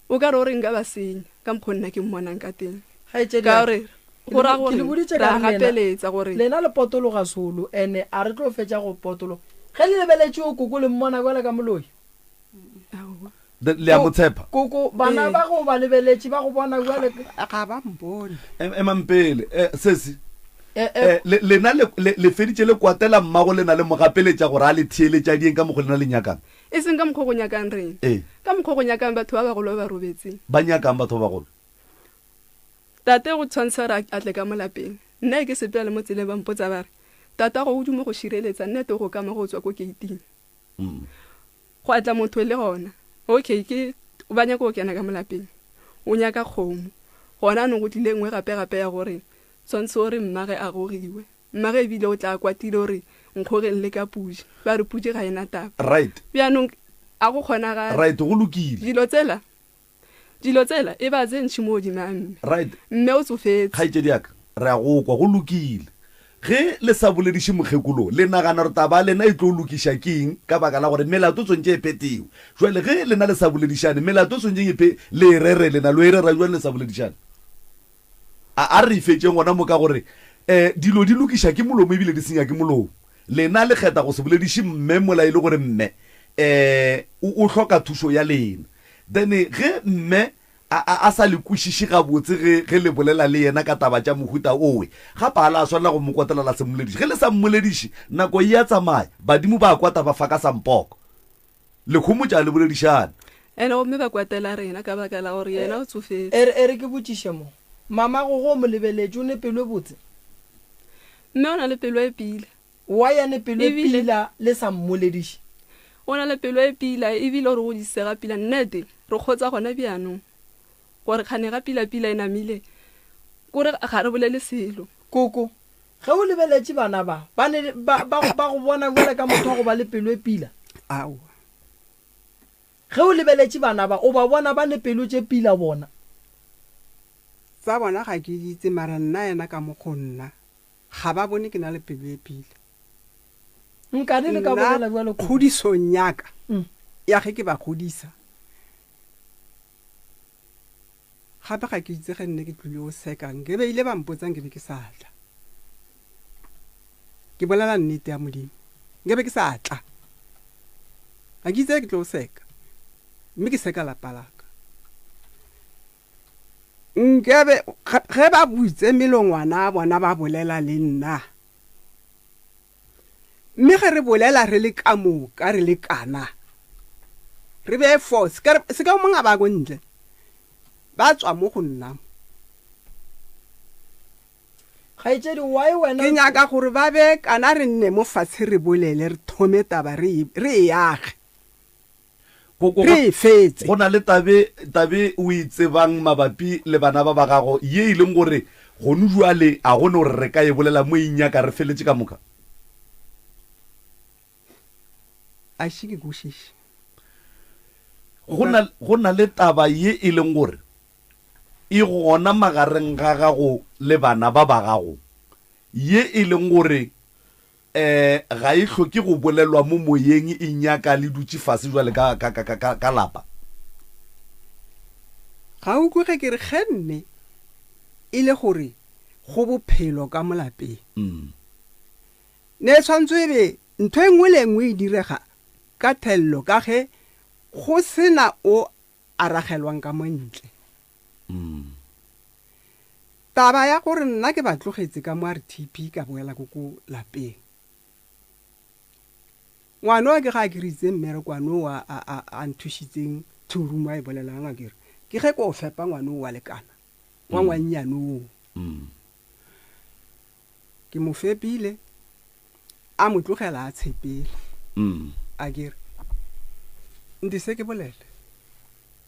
B: o ka re o re nka ba senya ka mokgwa nna ke mmonang ka teng.
C: Kgaetšedi
B: Ka
C: ya ka,
B: gore
C: ke
B: go
C: le
B: ra
C: bo- ke le
B: gore
C: boditše
B: re
C: ka
B: a
C: re lena
B: gapeletsa gore
C: lena le potologa solo ene a re tlo fetša go potologa. Ge le lebeletše o koko le mmona bjale ka moloi.
B: Aowa.
A: Le le a mo tshepa?
C: Koko, bana
B: Ee.
C: ba go ba lebeletše ba go bona bjale.
D: Ga ba mpone.
A: Em- Emang pele. Eh, sesi.
C: Eh, eh,
A: Eh, le, lena le, le, le feditše le kwatela mmago lena le mo gapeletša gore a le theeletša dieng ka mokgo lena le nyakang?
B: E seng ka mokgwa go nyakang rena.
A: Ee.
B: Ka mokgwa go nyakang batho ba bagolo ba ba robetseng.
A: Ba nyakang batho ba bagolo?
B: Tate go tshwantsha gore a tle ka mo lapeng. Nna e ke sepela le mo tseleng ba mpotsa ba re, Tatago o duma go šireletsa nna te go kama go tswa ko keiting.
A: Mm.
B: Gwa tla motho le gona. Okay, ke ba nyaka go kena ka mo lapeng. O nyaka kgomo. Gona anong go tlile e nngwe gape gape ya gore tshwantse gore mmage a gogiwe. Mmage ebile o tla kwatile gore nkgogeng le ka pudi. Ba re pudi ga e na taba.
A: Right.
B: Bjanong a go kgonagale.
A: Right, go lokile.
B: Dilo tsela Dilo tsela e ba tse ntši mo godimo ga mme.
A: Right.
B: Mme o tsofetse.
A: Kgaetšedi ya ka, re a go kwa. Go lokile. Ge le sa bolediše mokgekolo, le nagana gore taba ya lena e tlo lokiša ke eng? Ka baka la gore melato e swantše e phethiwe. Jwale ge lena le sa boledišane, melato e swantšeng e phe, le e rere lena, lo e rera bjang le sa boledišane? A, a re e fetšeng gona mo ka gore, um dilo di lokiša ke molomo ebile di senya ke molomo. Lena le kgetha go se bolediše mme mola e le gore mme um o, o hloka thušo ya lena. Then ge mme a, a, a sa le kwešiše gabotse ge, ge le bolela le yena ka taba tša mohuta owe, gape ga la swanela go mo kwatela la se mmolediše. Ge le sa mmolediše, nako e a tsamaya, badimo ba kwata ba fa ka sampoko. Le homotša le boledišane.
B: Ene gomme ba kwatela rena ka baka la gore yena o tsofetše.
C: E re, e re ke botšiše mo. Mamago ge o mo lebeletše, o ne pelo e botse?
B: Mme o na le pelo e pila.
C: Wa ya ne pelo e
B: Ebile.
C: pila le sa mmolediše.
B: O na le pelo e pila ebile o re godisitse ga pila. Nnete, re kgotsa gona bjanong gore kgane ga pila pila e namile, kore ga re bolele selo.
C: Koko, ge o lebeletše bana ba, ba ne ba, ba, ba go bona bjale ka motho wa go ba le pelo e pila?
D: Aowa.
C: Ge o lebeletše bana ba, o ba bona ba ne pelo tše pila bona?
D: Tsa bona ga ke di itse, mara nna yena ka mokgo nna Ga ba bone ke na le pelo e pila.
C: Nkane le ka
D: Nna
C: bolela bjalo Koko?
D: kgodisong ya ka
C: Mm.
D: ya ge ke ba godisa, gape ga ke itse ge nne ke tlile go seka, nke be ile ba mpotsa nke be ke sa tla. Ke bolela nnete ya Modimo, nke be ke sa tla. Ga ke itse ge ke tlo go seka, mme ke seka lapa la ka. Nkabe ge ba butse melongwana ya bona ba bolela le nna, mme ge re bolela re le ka moka re lekana, re be fo, se ka se ka mong a ba ko ntle, ba tswa mo go nna mo.
C: Kgaetšedi, why wena
D: Ke nyaka gore ba be kana re nne mo fatshe re bolele, re thome taba re e, re e age.
A: Go, go,
D: Re e fetse.
A: Go na le tabe, tabe o e tsebang mabapi le bana ba ba gago, ye e leng gore gonu bjale a go ne gore re ka e bolela mo e nyaka re feletše ka moka?
D: A še ke kwešiše.
A: Go na, go na le taba ye e leng gore e gona magareng ga gago le bana ba ba gago, ye e leng gore E, ga e hloke go bolelwa mo moyeng, e nyaka le dutše fase bjale ka, ka, ka, ka, ka lapa.
D: Ga o kwe ge ke re ge nne e le gore go bophelo ka mo lapeng. Ne e tshwantswe e be ntho e nngwe le e nngwe e direga ka thello ka ge go se na o a ragelwang ka mo ntle. Taba ya gore nna ke ba tlogetše ka mo RTP ka boela ko ko lapeng. Ngwanoa ke ge a kry-itse mmerekwano o a, a, a, a nthušitseng two room a e bolelang a kere ke ge ko fepa ngwano wa lekana wa ngwannyane oo. Ke mo fepile a mo tlogela a tshepela. A kere ntise ke bolele.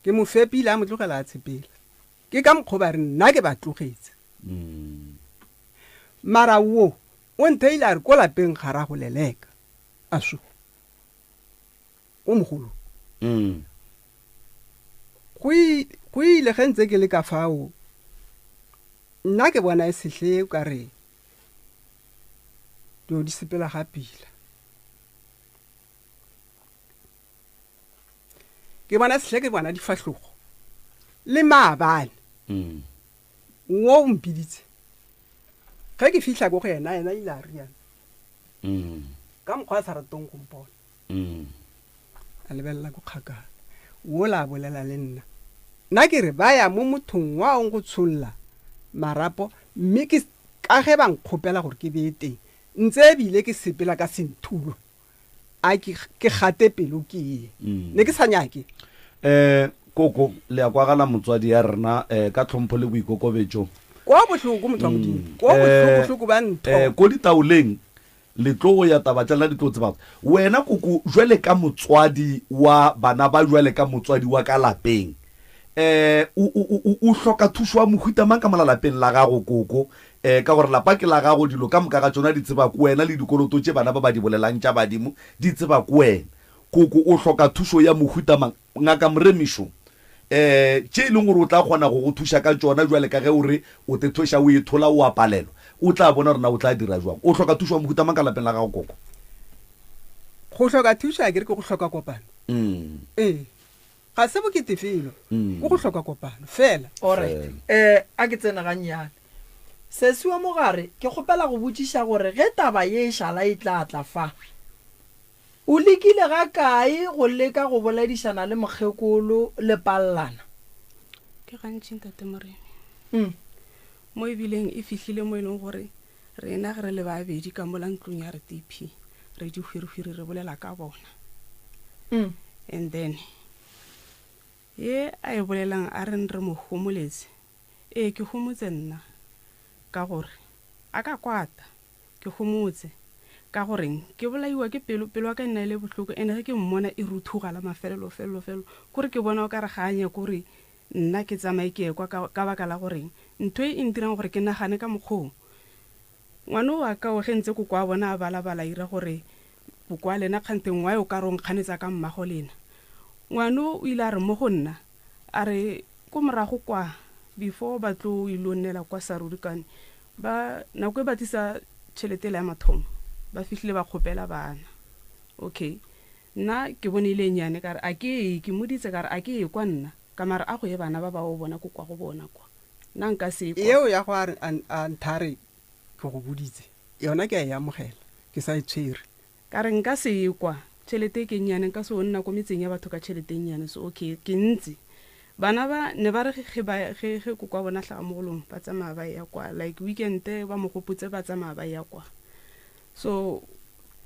D: Ke mo fepile a mo tlogela a tshepela. Ke ka mokgo ba re nna ke ba tlogetse. Mara wo o ntheile a re ko lapeng ga ra go leleka. A so. O mogolo. Go Go ile ge ntse ke le ka fao, nna ke bona e sehle o ka re dilo di sepela ga pila. Ke bona sehle ke bona difahlogo le maabane.
A: Mm.
D: Wo o mpiditse. Ge ke fihla ko go yena, yena ile a riana.
A: Mm.
D: Ka mokgwa a sa ratong go mpona.
A: Mm.
D: A lebelela ko kgakala. Wola a bolela le nna. Nna ke re ba ya mo mothong wa ong go tsholla marapo mme ke ka ge ba nkgopela gore ke bee teng. Ntse ebile ke sepela ka senthulo. A ke ke gate pelo ke ye.
A: Mm.
D: Ne ke sa nyake.
A: Eh koko le a kwagala motswadi ya rena eh ka tlhompho le boikokobetšo.
D: Kwa bohloko motho wa Modimo. Kwa bohloko hloko ba ntho.
A: Eh ko ditaoleng Le tlo go ya taba tša lena di tlo tseba. Wena koko jwale ka motswadi wa bana ba jwale ka motswadi wa ka lapeng um o, o, o, o hloka thušo wa mohuta mang ka mola lapeng la gago koko um ka gore lapa ke la gago dilo ka moka ga tšona di tseba ke wena le dikoloto tše bana ba ba di bolelang tša badimo di tseba ke wena. Koko o hloka thušo ya mohuta mang? Ngaka Moremišo, um tše e leng gore o tla kgona go go thuša ka tšona bjale ka ge o re o te thweša o e thola o a palelwa, o tla bona gore na o tla dira jwang. O hloka thušo ya mohuta mang ka lapeng la gago, Koko?
D: Go hloka thušo a ke re ke go hloka kopano. Ee, ga se bokete felo, ke go hloka kopano fela.
C: Alright, um a ke tsene gannyane. Sesi wa mogare, ke kgopela go botšiša gore ge taba ye e šala e tla tla fa, O lekile ga kae go leka go boledišana le mokgekolo le pallana?
B: Ke gantši, Ntate Moremi. Mo e bileng e fihlile mo e leng gore rena ge re le babedi ka mola ntlong ya re TP, re dihwirihwiri re bolela ka bona. And then ye a e bolelang a reng re mo homoletse, ee ke homotse nna ka gore a ka kwata. Ke homotse. Ka goreng? Ke bolaiwa ke pelo, pelo ya ka e nna e le bohloko, and ge ke mmona e ruthuga la mafelelo, felelo, felelo. Kore ke bona o ka re ga a nyake gore nna ke tsamaye ke ye kwa, ka, ka baka la goreng? Ntho e e ntirang gore ke nagane ka mokgwa wo, ngwana o wa ka o ge ntse koko wa bona a balabala a ira gore koko wa lena kganthe why o ka re o nkganetsa ka mmago lena. Ngwana o o ile a re mo go nna, a re ko morago kwa before ba tlo ilo nnela kwa Sarudikane, Ba, nako e ba tlisa tšhelete yela ya mathomo, ba fihlile ba kgopela bana. Okay. Nna ke bone e le e nnyane, ka re, A ke ye, ke mmoditse ka re, A ke ye kwa nna, ka mara a go ye bana ba ba o bona ko kwa go bona kwa. Nna nka se kwa.
D: Yeo ya go a re, a, a nthare ke go boditse, yona ke a e amogela, ke sa e tshwere.
B: Ka re, Nka se ye kwa. Tšhelete e ke nnyane, nka se o nna ko metseng ya batho ka tšhelete e nnyane. So, okay, ke ntse. Bana ba, ne ba re ge ba, ge, ge koko wa bona a hlaga mogolong, ba tsamaya ba eya kwa. Like weekend, ba mo gopotse, ba tsamaya ba eya kwa. So,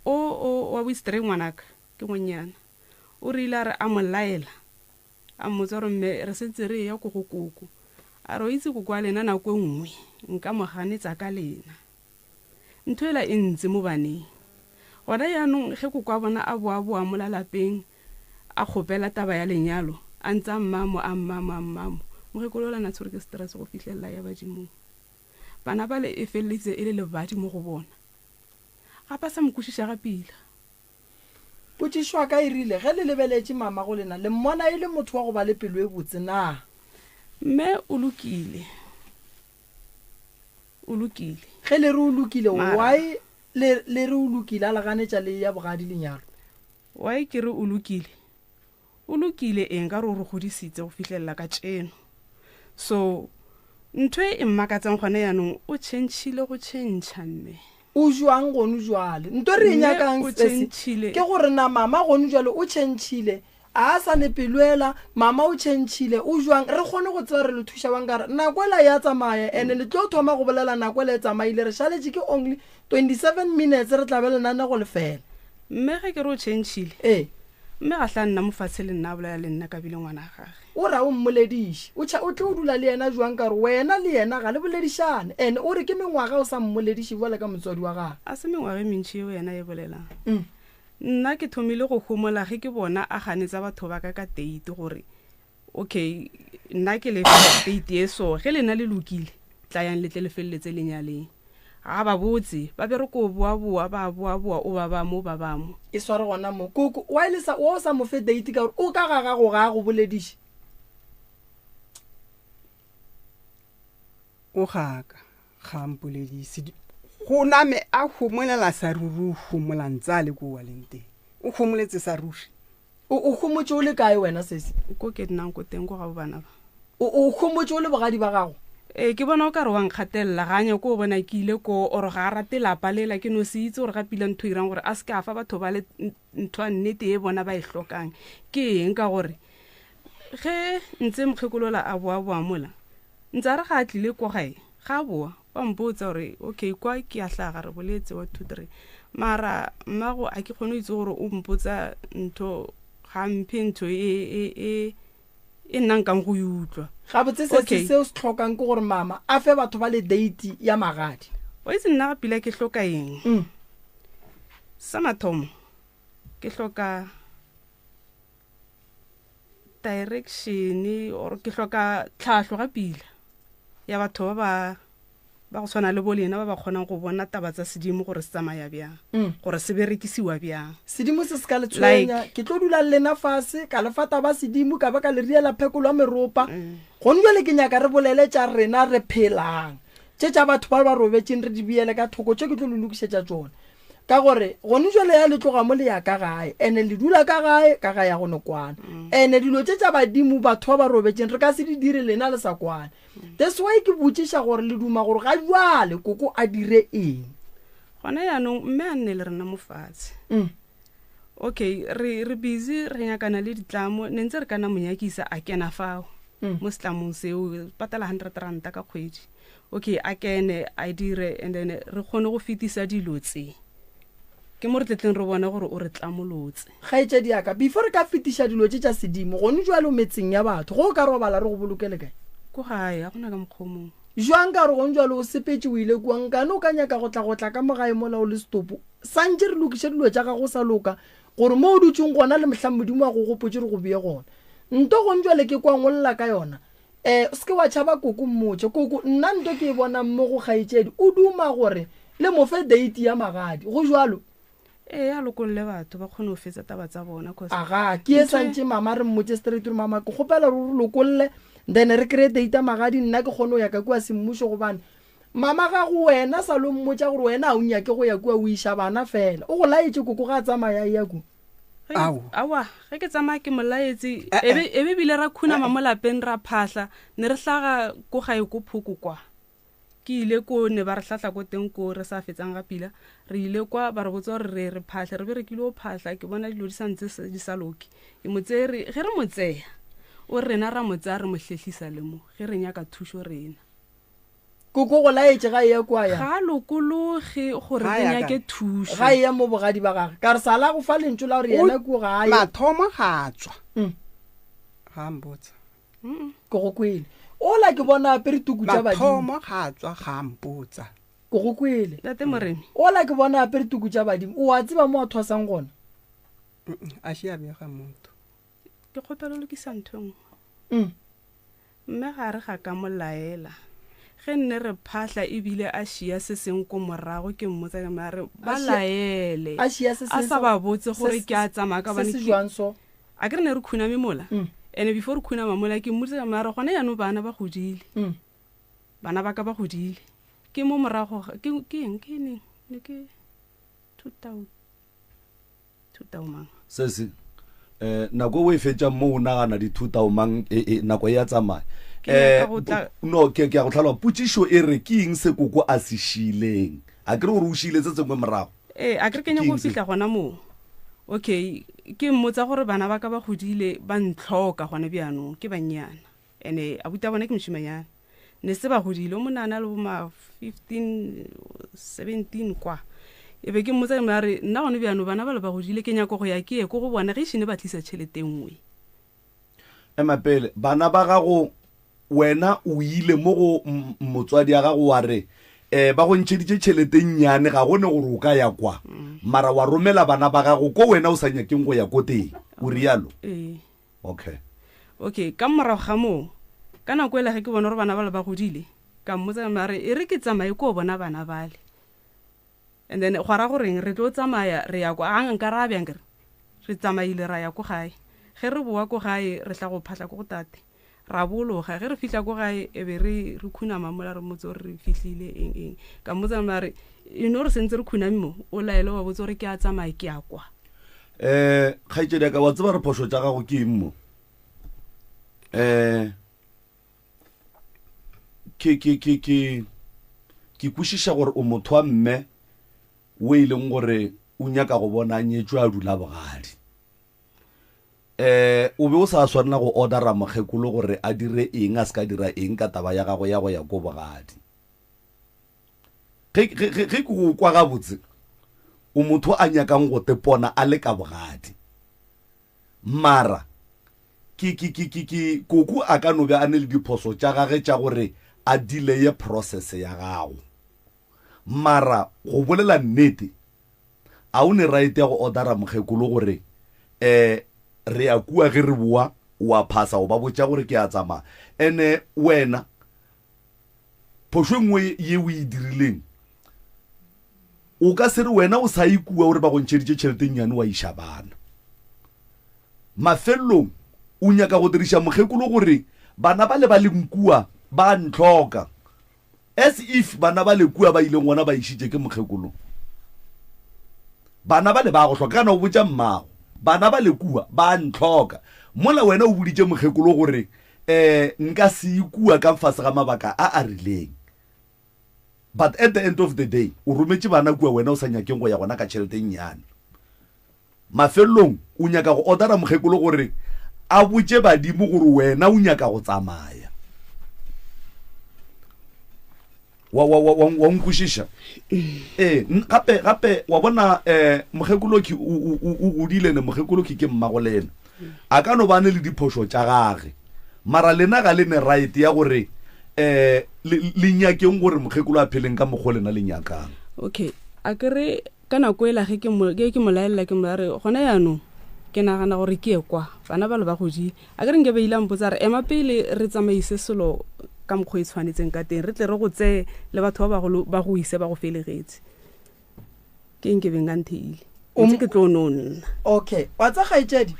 B: o, o, wa boistree ngwanaka, ke ngwennyana. O rile a re a mo laela, a mmotsa gore, Mme, re sentse re eya ko go koko. A re, O itse koko wa lena nako e nngwe nka mo ganetsa ka lena. Ntho ela e ntse mo baneng. Gona jaanong ge koko wa bona a boaboa mola lapeng a kgopela taba ya lenyalo, a ntse a mmamo, a mmamo, a mmamo, mokgekolo ola na tshwerwe ke stress go fihlelela ya badimong. Bana bale e feleleditse e le lebadi mo go bona. Gape a sa mo kwešiša ga pila.
C: Potšišo ya ka e rile, Ge le lebeletše mama go lena, le mmona e le motho wa go ba le pelo e botse na?
B: Mme o lokile. O lokile.
C: Ge le re o lokile,
B: Mara.
C: why le, le re o lokile a le ganetša le ya bogadi lenyalo?
B: Why ke re o lokile? O lokile eng ka gore o re godisitse go fihlelela ka tšeno. So ntho e e mmakatsang gone yanong o tšhentšhile go tšhentšha mme.
C: O jwang gonu jwale? Nto re e
B: Mme
C: nyakang
B: o
C: sesi
B: tšhentšhile.
C: ke gore na mama gonu jwale o tšhentšhile A sa ne pelo ela, mama o tšhentšhile, o jwang, re kgone go tseba re le thuša bang ka re nako ela ya tsamaya and le tlo thoma go bolela nako ela e tsamaile re šaletše ke only 27 minutes re tla be lenanego le fela.
B: Mme ge ke re o tšhentšhile,
C: Ee.
B: mme ga hla nna mo fatshe le nna a bolela le nna ka bile ngwana gage.
C: O ra o mmolediše, o tšha o tlo dula le yena jwang ka gore wena le yena ga le boledišane and o re ke mengwaga o sa mmolediše bjale ka motswadi wa gagwe.
B: A se mengwaga e mentši yeo yena a e bolelang. Nna ke thomile go homola ge ke bona a ganetsa batho ba ka ka date gore okay nna ke le fa date e so ge lena le lokile tlayang le tle le feleletse le nyaleng. Ga ba botse ba be re ko boa-boa ba boa-boa o ba ba mo ba ba mo.
C: E sware gona mo koko why le sa wa o sa mo fe date ka gore o ka ga gago ga a go bolediše.
D: Ko gaka ga a mpoledise. Go name a homolela sa ruri o homola ntse a le ko a leng teng. O homoletse sa ruri.
C: O o homotše o le kae wena sesi?
B: Ko ke nnang ko teng ko gabo bana ba.
C: O o homotše o le bogadi ba gago?
B: Ee, ke bona o ka re wa nkgatelela, ga a nyake go bona ke ile ko or ga a rate lapa lela, ke no se itse gore ga pila ntho e irang gore a se ke a fa batho ba le ntho ya nnete e bona ba e hlokang ke eng, ka gore ge ntse mokgekolola a boa-boa mola ntse a re ga a tlile ko gae ga a boa wa mpotsa gore okay kwa ke a hlaga re boletse wa 2 3 mara mmago a ke kgone go itse gore o mpotsa ntho ga mphe ntho e e e e nna nkang go e utlwa.
C: Gabotse se okay. se o se tlhokang ke gore mama a fe batho ba le date ya magadi.
B: O itse nna ga pila ke hloka eng? Sa mathomo ke hloka direction or ke hloka tlhahlo ga pila ya batho ba ba ba go tshwana le bo lena ba ba kgonang go bona taba tsa sedimo gore se tsamaya bjang, gore se berekisiwa bjang.
C: Sedimo se se ka le tshwenya. Ke tlo dula le lena fase, ka le fa taba sedimo, ka ba ka le riela phekolo ya meropa. Gone jwale ke nyaka re bolele tša rena re phelang. Tše tša batho ba ba robetšeng re di beele ka thoko, tše ke tlo le lokišetša tšona. Ka gore gone jwale ya le tloga mo le ya ka gae, ene le dula ka gae, ka gae ya go no kwana. Ene dilo tše tša badimo batho ba ba robetšeng re ka se di dire lena le sa kwane. That's why ke botšiša gore le duma gore ga jwale koko a dire eng.
B: Gona yaanong mme a nne le rena mo fatshe. Okay, re re busy re nyakana le ditlamo, ne ntse re kana mo nyakisa a kena fao mo setlamong seo, patala hundred ranta ka kgwedi. Okay, a kene a dire and then re kgone go fetisa dilo tse. Ke mo re tletleng re bone gore o re tlamolotse.
C: Kgaetšedi ya ka, before re ka fetiša dilo tše tša sedimo, gone jwale o metseng ya batho. Ge o ka robala re go bolokele kae?
B: Ko gae, ga go na ka mokgwa o mongwe.
C: Jwang ka gore gone jwale o sepetše o ile kua, nkane o ka nyaka go tla go tla ka mo gae mola o le setopo? Santše re lokiše dilo tša gago sa loka, gore mo o dutšeng gona le mohlang Modimo a go gopotše re go bee gona. Nto gone jwale ke kwang o lla ka yona, E, o se ke wa tšhaba koko, mmotše. Koko, nna nto ke e bonang mo go kgaetšedi, o duma gore le mo fe date ya magadi. Go bjalo?
B: Ee, a lokolle batho ba kgone go fetsa taba tsa bona, cause
C: Aga, ke e santše mama re mmotše straight gore mama ke kgopela gore o re lokolle then re kry-e date ya magadi nna ke kgone go ya ka kua semmušo gobane mama gago wena sa lo mmotša gore wena ga o nyake go ya kua o iša bana fela. O go laetše koko ga a tsamaya a eya kua.
B: Aowa, ge ke tsamaya ke mo laetse, e be e be bile ra khunama mo lapeng ra phahla, ne re hlaga ko gae ko Phoko kwa. Ke ile ko ne ba re hlahla ko teng ko re sa fetsang ga pila, re ile kwa ba re botsa gore re re phahle, re be re kile go phahla, ke bona dilo di sa ntse di sa loke. Ke mo tsere, ge re mo tseya, o re rena ra mo tsaya re mo hlehlisa le mo, ge re nyaka thušo rena.
C: Koko go laetše ga eya kua ya.
B: Ga a lokologe gore
D: Ga
B: re
D: ya
B: nyake
D: kae?
B: thušo.
C: Ga eya mo bogadi ba gage. Ka re sala go fa lentšu la gore
D: O
C: yena kua ga a ye.
D: mathomo ga a tswa. Ga a mpotsa.
C: Ke go kwele. Ola ke bona a apere tuku tša badimo.
D: Mathomo ga a tswa ga a mpotsa.
C: Ke go kwele.
B: Tate Moremi.
C: Ola ke bona a apere tuku tša badimo. O a tseba mo a thwasang gona?
D: A še a bega motho.
B: Ke kgopela o lokisa ntho e nngwe. Mme ga re ga ka mo laela. Ge nne re phahla e bile a šia se seng ko morago ke mmotsa ke a re ba laele
C: A šia se
B: a
C: seng
B: sa
C: so-
B: ba botse gore
C: se-
B: ke a tsamaya ka
C: se
B: gobane
C: se
B: ke-
C: jwang so?
B: A ke re ne re khuname mola ene before re khunama mola ke mmotsa ka mara gona jaanong bana ba godile bana ba ka ba godile ke mo morago ga- ke ke eng ke neng ne ke 2000 Thutaomang.
A: Sesi, eh, nako o e fetšang mo o nagana dithutaomang e, e, nako e ya tsamaya.
B: Ke nyaka go tla-
A: no ke ke a go tlhaloga potšišo e re ke eng se koko a se šiileng a kere gore o šiile se sengwe morago
B: Ee, a ke re ke nyako
A: Ke
B: go
A: eng se?
B: fihla gona moo. Okay, ke mmotsa gore bana ba ka ba godile ba ntlhoka gone bjanong ke bannyana. Ene abuti a bona ke mošimanyana. Ne se ba godile, o monana le bo ma 15, 17 kwa. E be ke mmotsa ke mo a re nna gone bjano bana ba le ba godile ke nyako go ya ke ye ko go bona ge išene ba tlisa tšhelete nngwe.
A: Ema pele, bana ba gago wena o ile mo go motswadi ya gago wa re eh ba go ntšheditše tšhelete nnyane ga gone gore o ka ya kwa mara wa romela bana ba gago ko wena o sa nyakeng go ya ko teng o rialo.
B: Ee.
A: Okay.
B: Okay, ka morago ga moo, ka nako ela ge ke bona gore bana bale ba godile, ka mmotsa ka re e re ke tsamaye ko bona bana bale. And then gwa ra goreng re tlo tsamaya re ya kwa, a nka ra bjang kere? Re tsamaile ra ya ko gae. Ge re boa ko gae re tla go phahla ko go tate. Ra bologa. Ge re fihla ko gae, e be re, re khunama mola re mmotse gore re fihlile, eng, eng. Ka mmotsa a re, E no re sentse re khuname mo, o laele wa botse gore ke a tsamaya ke ya kwa.
A: Um kgaetšedi ya ka, wa tseba re phošo tša gago ke eng mo? Um ke, ke, ke, ke, ke kwešiša gore o motho wa mme o e leng gore o nyaka go bona a nyetšwe a dula bogadi. Um o be o sa swanela go ordera mokgekolo gore a dire eng a se ka dira eng ka taba ya gagwe ya go ya ko bogadi. Ge, ge, ge, ge ke go kwa gabotse, o motho a nyakang go tepona a le ka bogadi. Mara, ke, ke, ke, ke, ke, koko a ka no be a ne le diphoso tša gage tša gore a deleye process ya gago. Mara, go bolela nnete, A o ne right ya go ordera mokgekolo gore eh re ya kua ge re boa wa phasa o ba botša gore ke a tsamaya? Ene wena phošo e nngwe ye o e dirileng o ka se re wena o sa ye kua o re ba go ntšheditše tšhelete e nnyane wa iša bana. Mafelelong o nyaka go diriša mokgekolo gore bana bale ba leng kua ba ntlhoka. As if bana bale kua ba ileng gona ba išitše ke mokgekolo. Bana bale ba go hloka. Kana o botša mmago, bana bale kua ba ntlhoka. Mola wena o boditše mokgekolo gore um nka se ye kua ka fase ga mabaka a a rileng. But at the end of the day o rometše bana kua wena o sa nyakeng go ya gona ka tšhelete e nnyane. Mafelelong o nyaka go ordera mokgekolo gore a botše badimo gore wena o nyaka go tsamaya. Wa, wa, wa, wa, wa nkwešiša? Ee, gape, gape, wa bona, eh, mokgekoloki o, o, o, o godile ne, mokgekoloki ke mmago lena. A ka no ba ne le diphošo tša gage, mara lena ga le ne right ya gore, eh, le, le nyakeng gore mokgekolo a pheleng ka mokgo lena le nyakang.
B: Okay, a ke re Ka nako ela ge ke mo, ge ke mo laelela ke mo re, gona yaanong ke nagana gore ke ye kwa, bana bale ba godile. A ke re nke be ile a mpotsa a re, ema pele re tsamaise selo ka mokgwa e tshwanetseng ka teng, re tle re go tseye le batho ba bagolo ba go ise ba go felegetse. Ke eng ke beng ka ntheile? Ntse ke tlo no nna.
C: Okay, wa tsa kgaetšedi,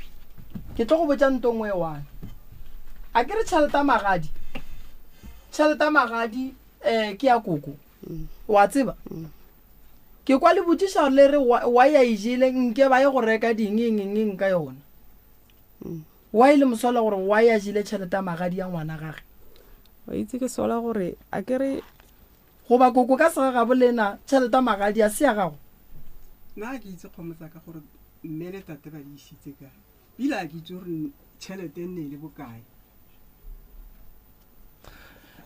C: ke tlo go botša nto nngwe e one. A ke re tšhelete ya magadi, tšhelete ya magadi um ke ya koko. Wa tseba? Ke kwa le botšiša le re why a e jele nke ba ye go reka ding eng eng eng ka yona. Why le mosola gore why a jele tšhelete ya magadi ya ngwana gage?
B: Wa itse ke sola gore a ke re
C: Goba koko ka segagabo lena tšhelete ya magadi a se ya gago?
D: Nna ga ke itse kgomo tsa ka gore mme le tate ba di isitse kae. Bile ga ke itse gore tšhelete e nne e le bokae.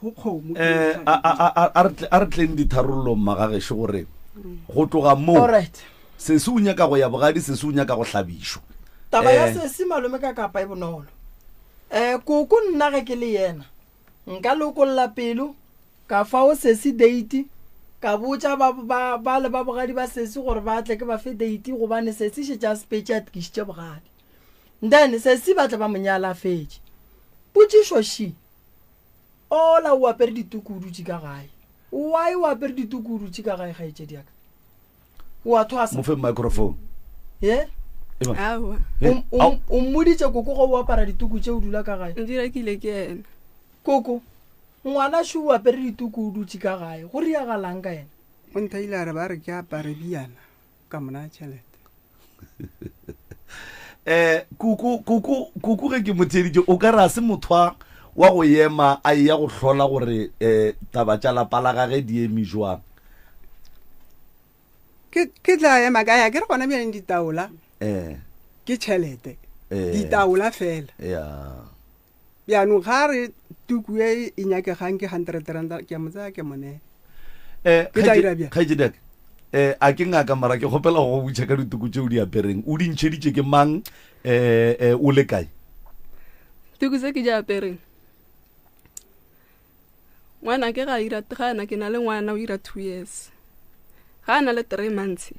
D: Go kgomo.
A: Eh, a, a, a, a, re a re tleng ditharollong magagešo gore go tloga moo
C: Alright.
A: sesi o nyaka go ya bogadi sesi o nyaka go hlabišwa
C: Taba ya
A: Eh.
C: sesi malome ka kapa e bonolo. Eh koko nna ge ke le yena nka lokolla pelo ka fao sesi date ka botša ba ba ba le ba bogadi ba sesi gore ba tle ke ba fe date gobane sesi šetše a sepetše a tkišitše bogadi. Then sesi ba tle ba mo nyala a fetše. Potšišo she Ola o apere dituku o dutše ka gae. Why o apere dituku o dutše ka gae kgaetšedi ya ka? O a thwasa?
A: Mo fe microphone.
C: Ye?
A: Eba.
E: Aowa.
A: He,
C: O, o,
A: ao.
C: o mmoditše koko ge o apara dituku tše o dula ka gae?
E: Di rekile ke yena.
C: Koko, ngwana šo o apere dituku o dutše ka gae. Go riagalang ka yena?
D: O nthaile a re ba re ke apare bjana. Ka mo naya tšhelete.
A: Eh, koko, koko, koko ge ke mo theeditše, o ka re a se motho wa, wa go ema a eya go hlola gore eh, taba tša lapa la gage di eme jwang.
D: Ke, ke tla ema kae? A ke re gona bjaleng ditaola
A: Eh,
D: ke tšhelete.
A: Eh.
D: Ditaola fela.
A: ya.
D: Bjanong ga a re tuku e e nyakegang ke hundred rand, ke a mo tsaya ke mo nea.
A: Eh,
D: Ke tla dira bjang?
A: kgaetšedi ya ka, eh, a ke ngaka mara ke kgopela go go botša ka dituku tše o di apereng. O di ntšheditše ke mang, eh, eh, o le kae?
E: Tuku tse ke di apereng. Ngwana ke ga ira ga na ke na le ngwana o ira 2 years. Ga na le 3 months.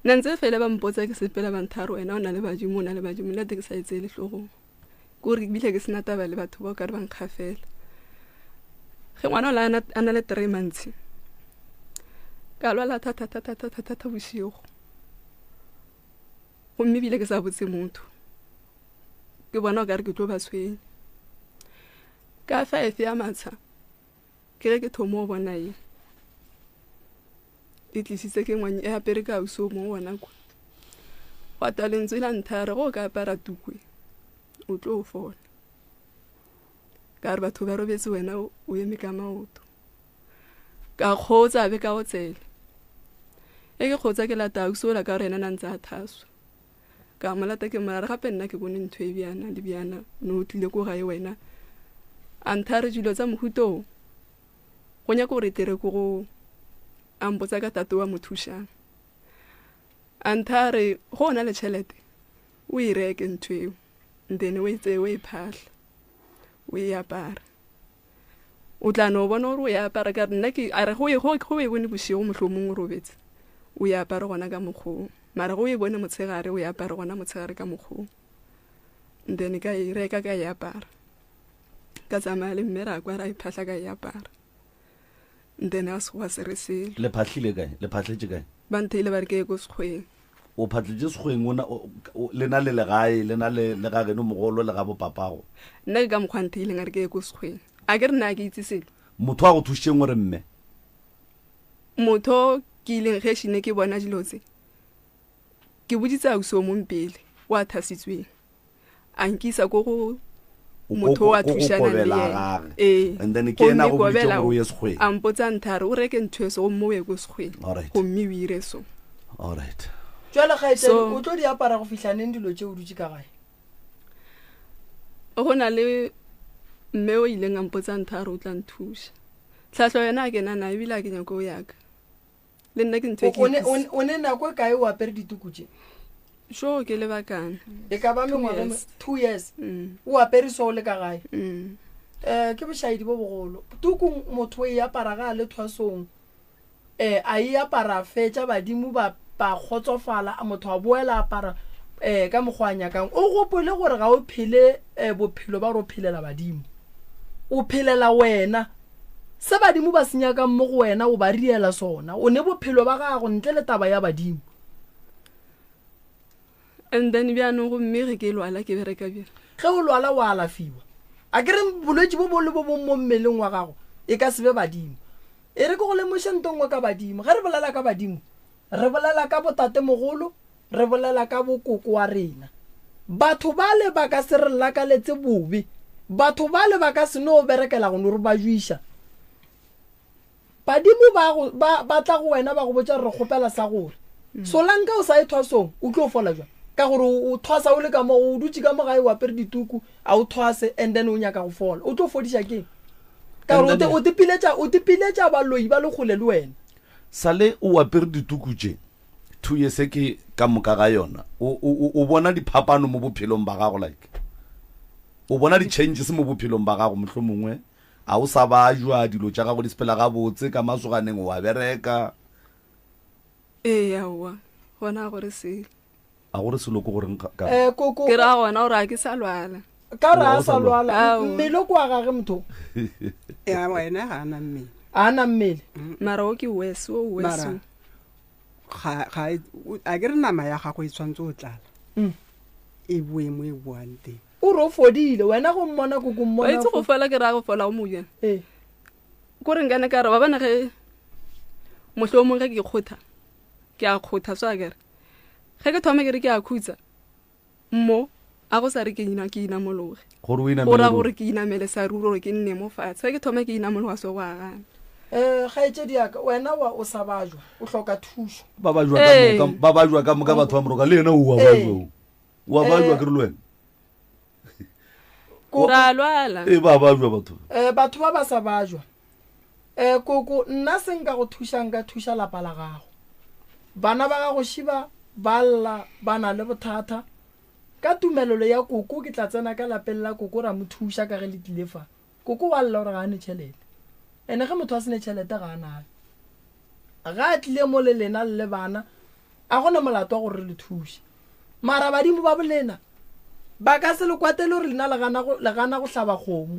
E: Nna ntse fela ba mpotsa ke sepela ba nthare wena o na le badimo o na le badimo nna te ke sa e tseele hlogong. Ke gore ebile ke sena taba le batho ba o ka re ba nkgafela. Ge ngwana ola a na le 3 months ka lwala thata thata thata thata bošego. Gomme ebile ke sa botse motho. Ke bona o ka re ke tlo ba tshwenya. Ka 5 ya matsha ke ge ke thomo go bona ye e tlisitse ke ngwanye e apere ka ausi o mongwe gona kwa. Gwa twa lentswe la ntha re go ka apara tukwe o tlo fola. Ka re batho ba robetse wena o eme ka maoto. Ka kgotsa be ka otsela. E ke kgotsa ke lata ausi ola ka gore ena na ntse a thaswa. Ka mo lata ke mo ra re gape nna ke bone ntho e bjana le bjana no o tlile ko gae wena. A ntha re dilo tsa mohuta o go nyaka gore tere ko go a mpotsa ka tate wa mo thušang. A ntha re go o na le tšhelete o e reke ntho eo then o e tseye o e phahla o e apara. O tla no bona gore o e apara ka re nna ke a re go e go go e bone bošego mohlomong o robetse o e apare gona ka mokgong mara go e bone motshegare o e apare gona motshegare ka mokgong. Then ka e reka ka e apara ka tsamaya le mme ra kwa ra e phahla ka e apara. Then a se gwa se re selo.
A: Le phahlile kae? Le phahletše kae?
E: Ba ntheile ba re ke ye ko sekgweng.
A: O phatletše sekgweng o na le na le legae le na le le ga geno mogolo le ga bopapago?
E: Nna ke ka mokgwa ntheileng a re ke ye ko sekgweng. A ke re nna a ke itse selo.
A: Motho a go thušitšeng o re mme?
E: Motho ke ileng ge šine ke bona dilo tse ke boditse ausi o mong pele o a thasitsweng. A nkisa ko go motho o a thušanang le yena. Ee.
A: And then ke yena a go boditše gore o ye sekgweng.
E: A mpotsa ntha re o reke ntho e so gomme o ye ko sekgweng.
A: Alright.
E: Gomme o ire so.
A: Alright.
C: Jwale kgaetšedi o tlo di apara go fihla neng dilo tše o dutše ka gae?
E: Go na le mme o ileng a mpotsa ntha re o tla nthuša. Tlhahlo yona a kena nayo ebile a ke nyako o yaka. Le nna ke ntho e ke
C: O ne nako e kae o apere dituku tše?
E: Sure ke lebakana.
C: E ka ba mengwaga 2 years. Mm. O apere so o le ka gae.
E: Mm.
C: Eh ke bošaedi bo bogolo. Tuku motho o e apara ga a le thwasong. Eh a e apara fetša badimo ba ba kgotsofala motho a boela apara eh ka mokgwa a nyakang. O gopole gore ga o phele eh, bophelo ba gore o phelela badimo. O phelela wena. Se badimo ba se nyakang mo go wena o ba riela sona. O ne bophelo ba gago ntle le taba ya badimo.
E: And then bjanong gomme ge ke lwala ke bereka bjang?
C: Ge o lwala o alafiwa. A ke re bolwetši bo bong le bo bong mo mmeleng wa gago e ka se be badimo. E re ke go lemoše nto nngwe ka badimo. Ge re bolela ka badimo, re bolela ka botatemogolo, re bolela ka bokoko wa rena. Batho bale ba ka se re lakaletse bobe. Batho bale ba ka se no berekela go no re bajwiša. Badimo ba go, ba, ba tla go wena ba go botša re kgopela sa gore. Mm. Solanka o sa ye thwasong, o tlo fola jwang? Ka gore o thwasa o le ka mo, o dutše ka mo gae o apere dituku, a o thwase and then o nyaka go fola. O tlo fodiša keng? Ka gore o te piletša, o te piletša baloi ba le kgole le wena.
A: Sale o apere dituku tše. 2 years ke ka moka ga yona o, o, o bona diphapano mo bophelong ba gago like o bona di-changes mo bophelong ba gago mohlomongwe a o sa bajwa dilo tša gago di sepela gabotse ka masoganeng o a bereka
E: ee aowa gona gore selo
A: a gore selo ke goreng ka
C: eh, koko
E: ke ra gona gore a ke sa lwala
C: ka re a sa lwala mmele o kwa gage motho
D: ya wena ga ana mmele
C: a na mmele
E: mara o ke wes o wes
D: ga ga e, a ke re nama ya gago e tshwanetse o tlala mm. e boe mo e boang teng
C: o re o fodile wena go mmona ko ko mmona
E: itse go fola ke ra go fola o moja
C: ee
E: ko re nkane ka re ba bana ge mohlomong ge ke kgotha ke a kgotha so a kere ge ke thoma ke re ke a khutsa Mo, a go sa re ke ina ke inamologe.
A: Gore o
E: Go
A: inamele
E: ra
A: ruri.
E: gore ke inamele sa ruri gore ke nne mo fatshe. Ge ke thoma ke inamologa so go a gana.
C: Um kgaetšedi ya ka, wena wa o sa bajwa, o hloka thušo.
A: Ba bajwa ka
E: Ee.
A: moka, ba bajwa ka moka batho ba moroka le yena o wa
C: Ee.
A: bajwa o. Wa bajwa
C: Eh.
A: ke re le wena.
C: Ko-
E: Ra lwala.
A: Ee ba bajwa batho.
C: Um batho ba ba sa bajwa. Um koko, nna se nka go thuša nka thuša lapa la gago. Bana ba gago šiba ba lla ba na le bothata. Ka tumelelo ya koko ke tla tsena ka lapeng la koko ra mo thuša ka ge le tlile fa. Koko wa lla gore ga a ne tšhelete. Ene ge motho a se ne tšhelete ga a nayo. Ga a tlile mo le lena le le bana a go na molato wa gore re le thuše. Mara badimo ba bolena ba ka se le kwatele gore lena le gana go, le gana go hlaba kgomo.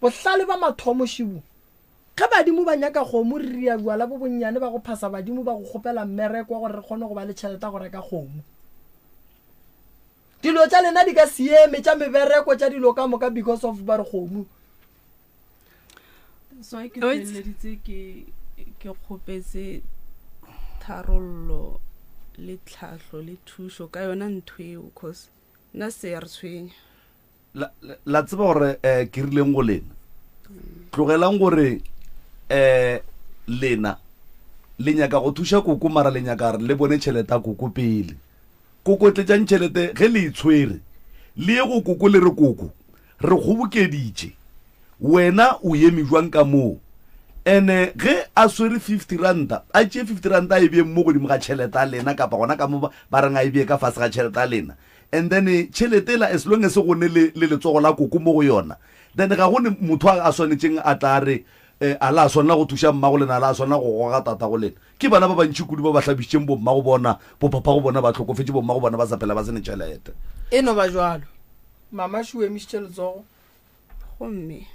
C: Bohlale ba mathomo šibo Ge badimo ba nyaka kgomo, re ria bjala bo bonnyane ba go phasa badimo ba go kgopela mmereko wa gore re kgone go ba le tšhelete ya go reka kgomo. Dilo tša lena di ka se eme, tša mebereko, tša dilo ka moka because of ba re kgomo.
B: So ke feleleditse ke ke kgopetse tharollo le tlhahlo le thušo ka yona ntho eo cause nna se ya re tshwenya.
A: La, la tseba gore um ke rileng go lena tlogelang gore um lena le nyaka go thuša koko mara le nyaka re le bone tšhelete ya koko pele kokotletšang tšhelete ge le e tshwere le ye go koko le re koko re kgobokeditše wena o eme jwang ka moo ene ge a swere 50 ranta a tšee 50 ranta a e bee mo godimo ga tšhelete a lena kapa gona ka mo ba reng a e bee ka fase ga tšhelete a lena and then tšhelete ela as long as go ne le le letsogo la koko mo go yona then ga go ne motho a swanetšeng a tla re eh, a la swanela go thuša mmago lena a la swanela go goga tata go lena ke bana ba bantši kudu ba ba hlabišitšeng bomma go bona bopapa go bona ba hlokofetše bomma go bona ba sa phela ba se ne tšhelete
C: e no ba jwalo mama še o emišitše letsogo
B: gomme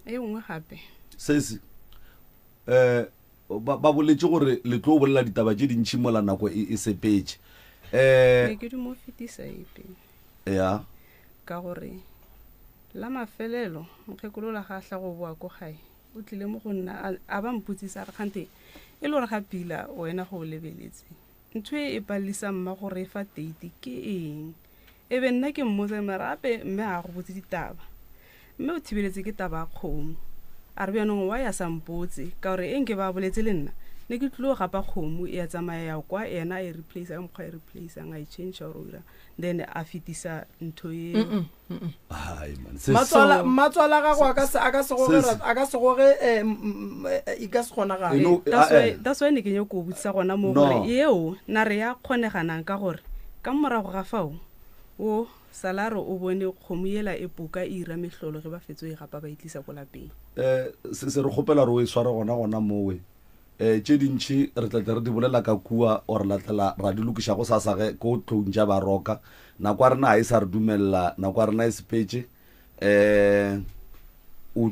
B: e nngwe gape
A: sesi um ba, ba boletše gore le tlo bolela ditaba tše dintši mola nako e, e sepetše
B: um ke di mo fetisa epe
A: ya
B: ka gore la mafelelo mokgekolo la ga tla go boa ko gae o tlile mo go nna a ba mpotsisa re kgante e le gore ga pila wena go o lebeletse ntho e e palelisa mma gore e fa date ke eng E be nna ke mmotsa mara gape mme ga a go botse ditaba. Mme o thibeletse ke taba ya kgomo. A re bjanong why a sa mpotse ka gore e nke ba boletse le nna ne ke tlilo gapa kgomo ya tsamaya ya kwa yena a e replace ka mokgwa a e replaceang a e change or o dirang then a fetisa ntho eo.
A: Hai man. Se
C: Matswala matswala gago a ka se a ka se goge a ka se goge eh, eh, e ka se kgonagale.
B: That's why eh. that's why ne ke nyako go botsisa gona mo gore yeo na re ya kgoneganang ka gore ka morago ga fao o salare o bone kgomo yela e poka e ira mehlolo ge ba fetso e gapa ba e tlisa ko lapeng.
A: Eh se se re kgopela gore o e sware gona gona mowe. Eh tše dintši re tla tle re di bolela ka kua or la tlela ra di lokiša go sasa ge ko tlong tša baroka. Nako ya rena ga e sa re dumelela, nako ya rena e sepetše. Eh o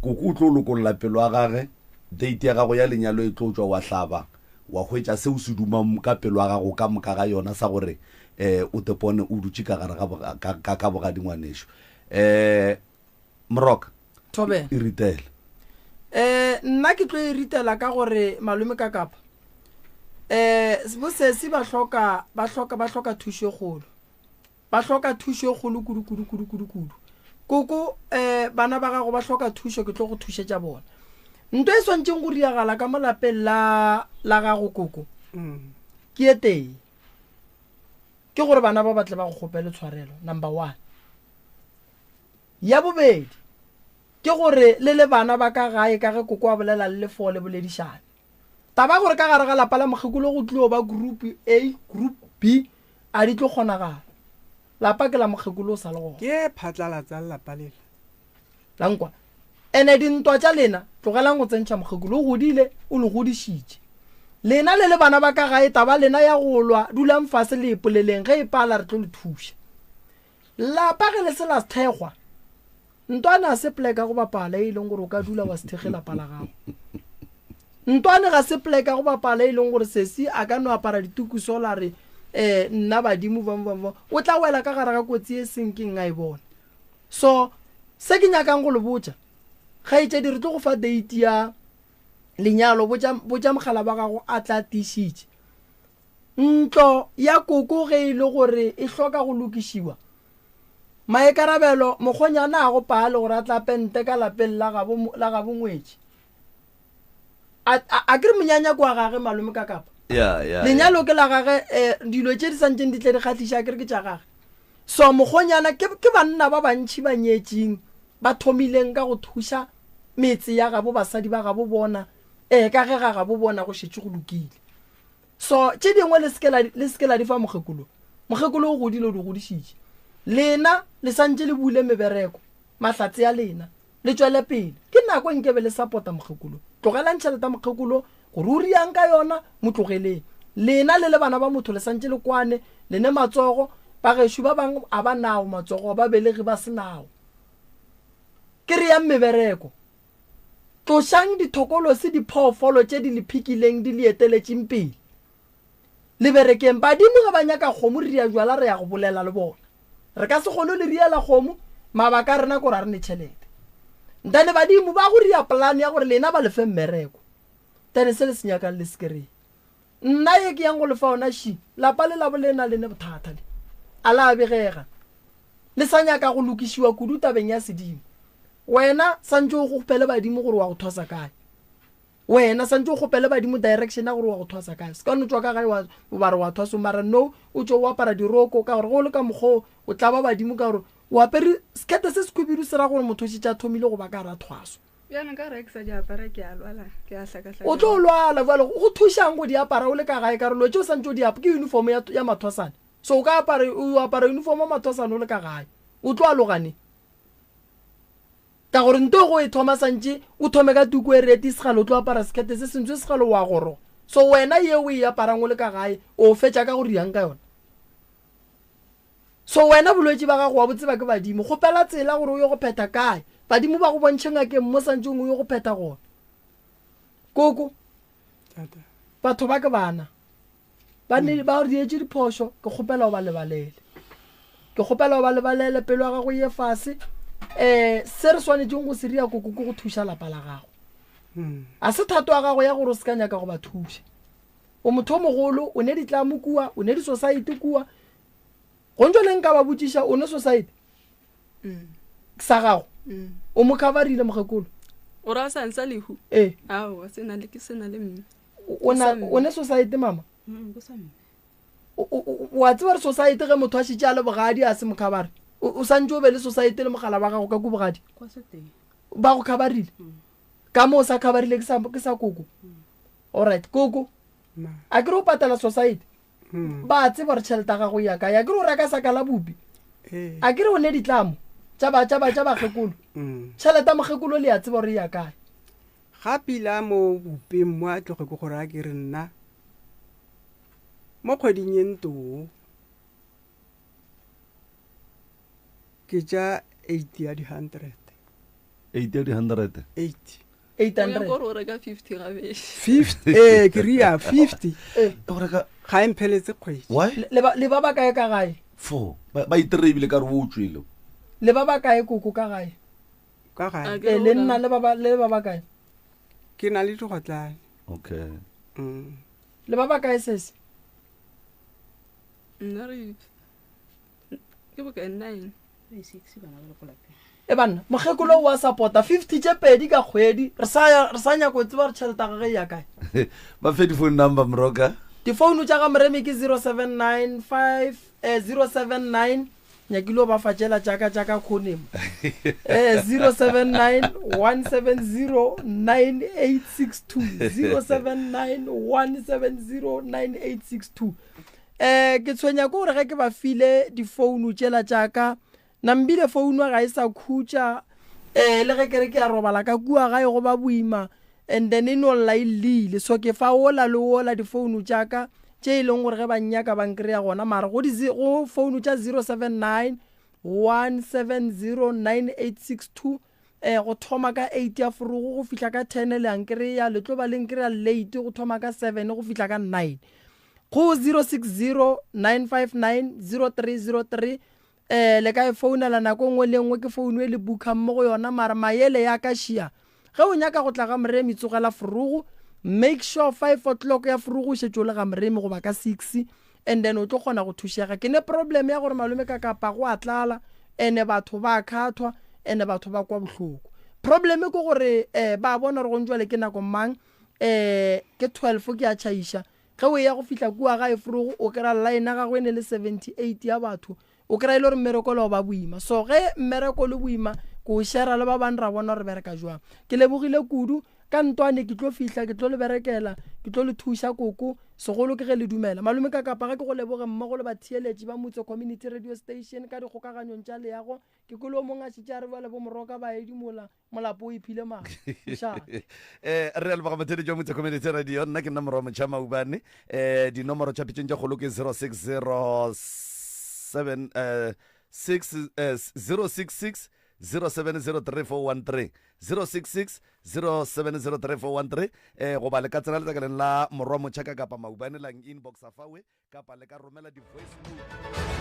A: koko o tlo lokolla pelo ya gage, date ya gago ya lenyalo e tlo tšwa wa hlaba wa hwetša se o se dumang ka pelo ya gago ka moka ga yona sa gore eh o tepone o dutše ka gare ga ka bogadi ngwanešo. Eh Moroka,
C: Thobela.
A: E ritele.
C: Eh nna ke tlo e ritela ka gore malome ka kapa. Eh bosesi ba hloka ba hloka ba hloka thušo e kgolo. Ba hloka thušo e kgolo kudu kudu kudu kudu kudu. Koko eh bana ba gago ba hloka thušo ke tlo go thušetša bona. Nto e swantšeng go riagala ka mo lapeng la la gago koko. Mm. Ke e tee. Ke gore bana ba batle ba go kgopele tshwarelo number 1. Ya bobedi, ke gore le le bana ba ka gae ka ge koko a bolela le le fo le boledišane. Taba ya gore ka gare ga lapa la mokgekolo go tlilo ba group A, group B a di tlo kgonagala. Lapa ke la mokgekolo o sa le gona.
D: Ke phatlalatsa lelapa lela.
C: La nkwa. Ene dintwa tša lena tlogelang go tsentšha mokgekolo o godile o le godišitše. Lena le le bana ba ka gae taba lena ya go lwa dulang fase le ipoleleng ge e pala re tlo le thuša. Lapa ge le se la thekgwa, ntwane ga se pleka go bapala e leng gore o ka dula wa se thekge lapa la gago. Ntwane ga se pleka go bapala e leng gore sesi a ka no apara ditukuso la re um nna badimo ba ba o tla wela ka gare ga kotsi e seng ke nga e bona. So se ke nyakang go le botša, kgaetšedi re tlo go fa date ya lenyalo, botša botša mogala ba gago a tla tiišitše. Ntlo ya koko ge e le gore e hloka go lokišiwa, maikarabelo mokgonyana a go pale gore a tla pente ka lapeng la gabo la gabo ngwetši. A, a, a ke re monyanya ke wa gage malome ka kapa.
A: Ya, ya,
C: Lenyalo ke la gage eh, dilo tše di santšeng di tle di kgahliša a ke re ke tša gage. So mokgonyana ke, ke banna ba bantši ba nyetšeng ba thomileng ka go thuša metse ya gabo basadi ba gabo bona eh, ka ge ga gabo bona go šetše go lokile. So tše dingwe le seke la le seke la di fa mokgekolo. Mokgekolo o godile o di godišitše. Lena le santše le bule mebereko, mahlatse a lena, le tšwele pele. Ke nako e nkebe le sapota mokgekolo. Tlogelang tšhelete ya mokgekolo gore o riang ka yona, mo tlogeleng. Lena le le bana ba motho le santše le kwane, le ne matsogo, bagešo ba bangwe a ba nawo matsogo, ba belegi ba se nawo. Ke re yang mebereko. Tlošang dithokolosi diphoofolo tše di le phikileng di le eteletšeng pele. Le berekeng. Badimo ge ba nyaka kgomo re ria jwala re ya go bolela le bona. Re ka se kgone le riela kgomo, mabaka a rena ke gore ga re ne tšhelete. Ntane badimo ba go ria plan ya gore lena ba lefe mmereko. Tane se le se nyakang le se kry-e. Nna ye ke yang go lefa ona shi, lapa le labo le na le ne bothata le. A la begega. Le sa nyaka go lokišiwa kudu tabeng ya sedimo. Wena santše o kgopele badimo gore wa go thwasa kae. Wena santše o kgopele badimo direction ya gore wa go thwasa kae. Se ka no tšwa ka gae wa ba re wa thwasong mara no o tšwe o apara diroko ka gore ge o le ka mokgwa o tla ba badimo ka gore o apere sekete se sekhwibidu se ra gore motho o šetše a thomile go ba ka gara thwaso.
E: Bjalo nka re ke sa di apara ke a lwala ke a hlakahlakana.
C: O tlo lwala bjalo go thušang go di apara o le ka gae ka gore dilo tše o santše o di apara ke uniform ya, ya mathwasane. So o ka apara o apara uniform ya mathwasane o le ka gae o tlo aloga neng? Ka gore nto go e thoma santše o thome ka tuku e reti segalo o tlo apara sekete se sentswe segalo wa goroga. So wena ye o e aparang o le ka gae o fetša ka go riang ka yona? So wena bolwetši ba gago wa bo tseba ke badimo. Kgopela tsela gore o ye go phetha kae. Badimo ba go bontšhe ngakeng mo santšeng o ye go phetha gona. Koko, batho ba ke bana. Ba ne ba dietše diphošo, ke kgopela o ba lebalele. Ke kgopela o ba lebalele, pelo ya gago ye fase. Eh, se re swanetšeng go se ria koko ke go thuša lapa la gago. A se thato ya gago ya gore o se ka nyaka go ba thuša. O motho o mogolo, o ne ditlamo kua, o ne disosaete kua. Go ntšo le nka ba botšiša, o ne sosaete mm. sa gago mm. o mo coverile mokgekolo?
E: O ra sa nsa lehu?
C: Ee.
E: Aowa, se na le ke se na le mme.
C: O na o ne sosaete mama? Mm, wa tseba re sosaete ge motho a šetše a le bogadi a se mo covere. O santše o be le sosaete le mogala wa gago ka ku bogadi? Ba go coverile? Ka mo o sa coverile ke sa koko? Alright, koko. A ke re o patela society? Hmm. Ba tseba gore tšhelete ya gago ya kae. A ke re o reka saka la bupi?
D: Ee.
C: A ke re o ne ditlamo tša ba tša ba tša bakgekolo?
D: Hmm.
C: Tšhelete ya mokgekolo le ya tseba gore ya kae.
D: Ga pila mo bupeng mo a tloge ke gore a ke re nna mo kgweding ye ntoo ke tša 80 ya di-hundred.
A: 80 ya di-hundred?
D: 80.
C: 800.
E: Gore o reka 50 gabedi.
D: 50 ee ke ria 50
C: Ee.
A: O reka
D: ga e mpheletse kgwedi.
A: Why?
C: Le ba le ba ba kae ka gae?
A: Four. Ba ba itire ebile ka re o tšwele.
C: Le ba ba kae koko ka gae?
D: Ka gae.
C: Ee, le nna le ba ba le ba ba kae?
D: Ke na le digotlane.
A: Okay.
C: Le ba ba kae sesi?
E: Nna re ke bokae 9.
C: E banna, mokgekolo o a support-a 50 tše pedi ka kgwedi. Re sa ya, re sa nyaka go tseba gore tšhelete ya gagwe e ya kae.
A: Ba fe di-phone number Moroka.
C: Difounu tša ga Moremi ke 0795 eh, 079 nyakile o ba fa tšela tša ka tša ka khoneng eh, 079 170 9862 079 170 9862 Eh, ke tshwenya ke gore ge ke ba file difounu tšela tša ka, nambile founu ga e sa khutša, eh, le ge ke re ke a robala ka kua gae go ba boima, and then e no lla e llile. So ke fa wola le wola difounu tša ka tše e leng gore ge ba nnyaka ba nkry-a gona, mara go di go founu tša 079 170 9862 eh, go thoma ka 8 ya forogo go fihla ka 10 le a nkry-a, le tlo ba le nkry-a late go thoma ka 7 go fihla ka 9. Go 0609590303 eh le ka e founela nako e nngwe le nngwe ke founu e le bukhang mo go yona mara mayele ya ka šia ge o nyaka go tla ga Moremi tsogela forogo make sure 5 o'clock ya forogo o šetše o le ga Moremi goba ka 6 and then o tlo kgona go thušega ke ne problem ya gore malome ka kapa go a tlala ene batho ba khathwa ene batho ba kwa bohloko problem ke gore eh ba bona gore go njwale ke nako mang eh ke 12 ke a tšhaiša Ge o eya go fihla kua gae forogo o kry-a line ya gagwe e ne le 78 ya batho, o kry-a e le gore mmereko le o ba boima. So ge mmereko o le boima ke o shera le ba bang ra bona gore bereka jwang. Ke lebogile kudu ka ntwane ke tlo fihla ke tlo le berekela ke tlo le thuša koko segolo ke ge le dumela. Malome Kakapa ga ke go leboge mmogo le batheeletši ba Motse Community Radio Station ka dikgokaganyong tša leago. Ke kwele o mongwe a šetše a re bjale bo Moroka ba edimola Molapo o iphile maatla. Mošate.
A: Eh, re a leboga motheletši wa Motse Community Radio. Nna ke nna morwa motšha Maubane. Eh, dinomoro tša pitšong tša kgolo ke 0607 eh, 6 eh, 066 0703413 066 0703413 eh goba le ka tsena letlakaleng la morwa motšha ka kapa Maubane lang inbox a fawe kapa le ka romela di-voice note.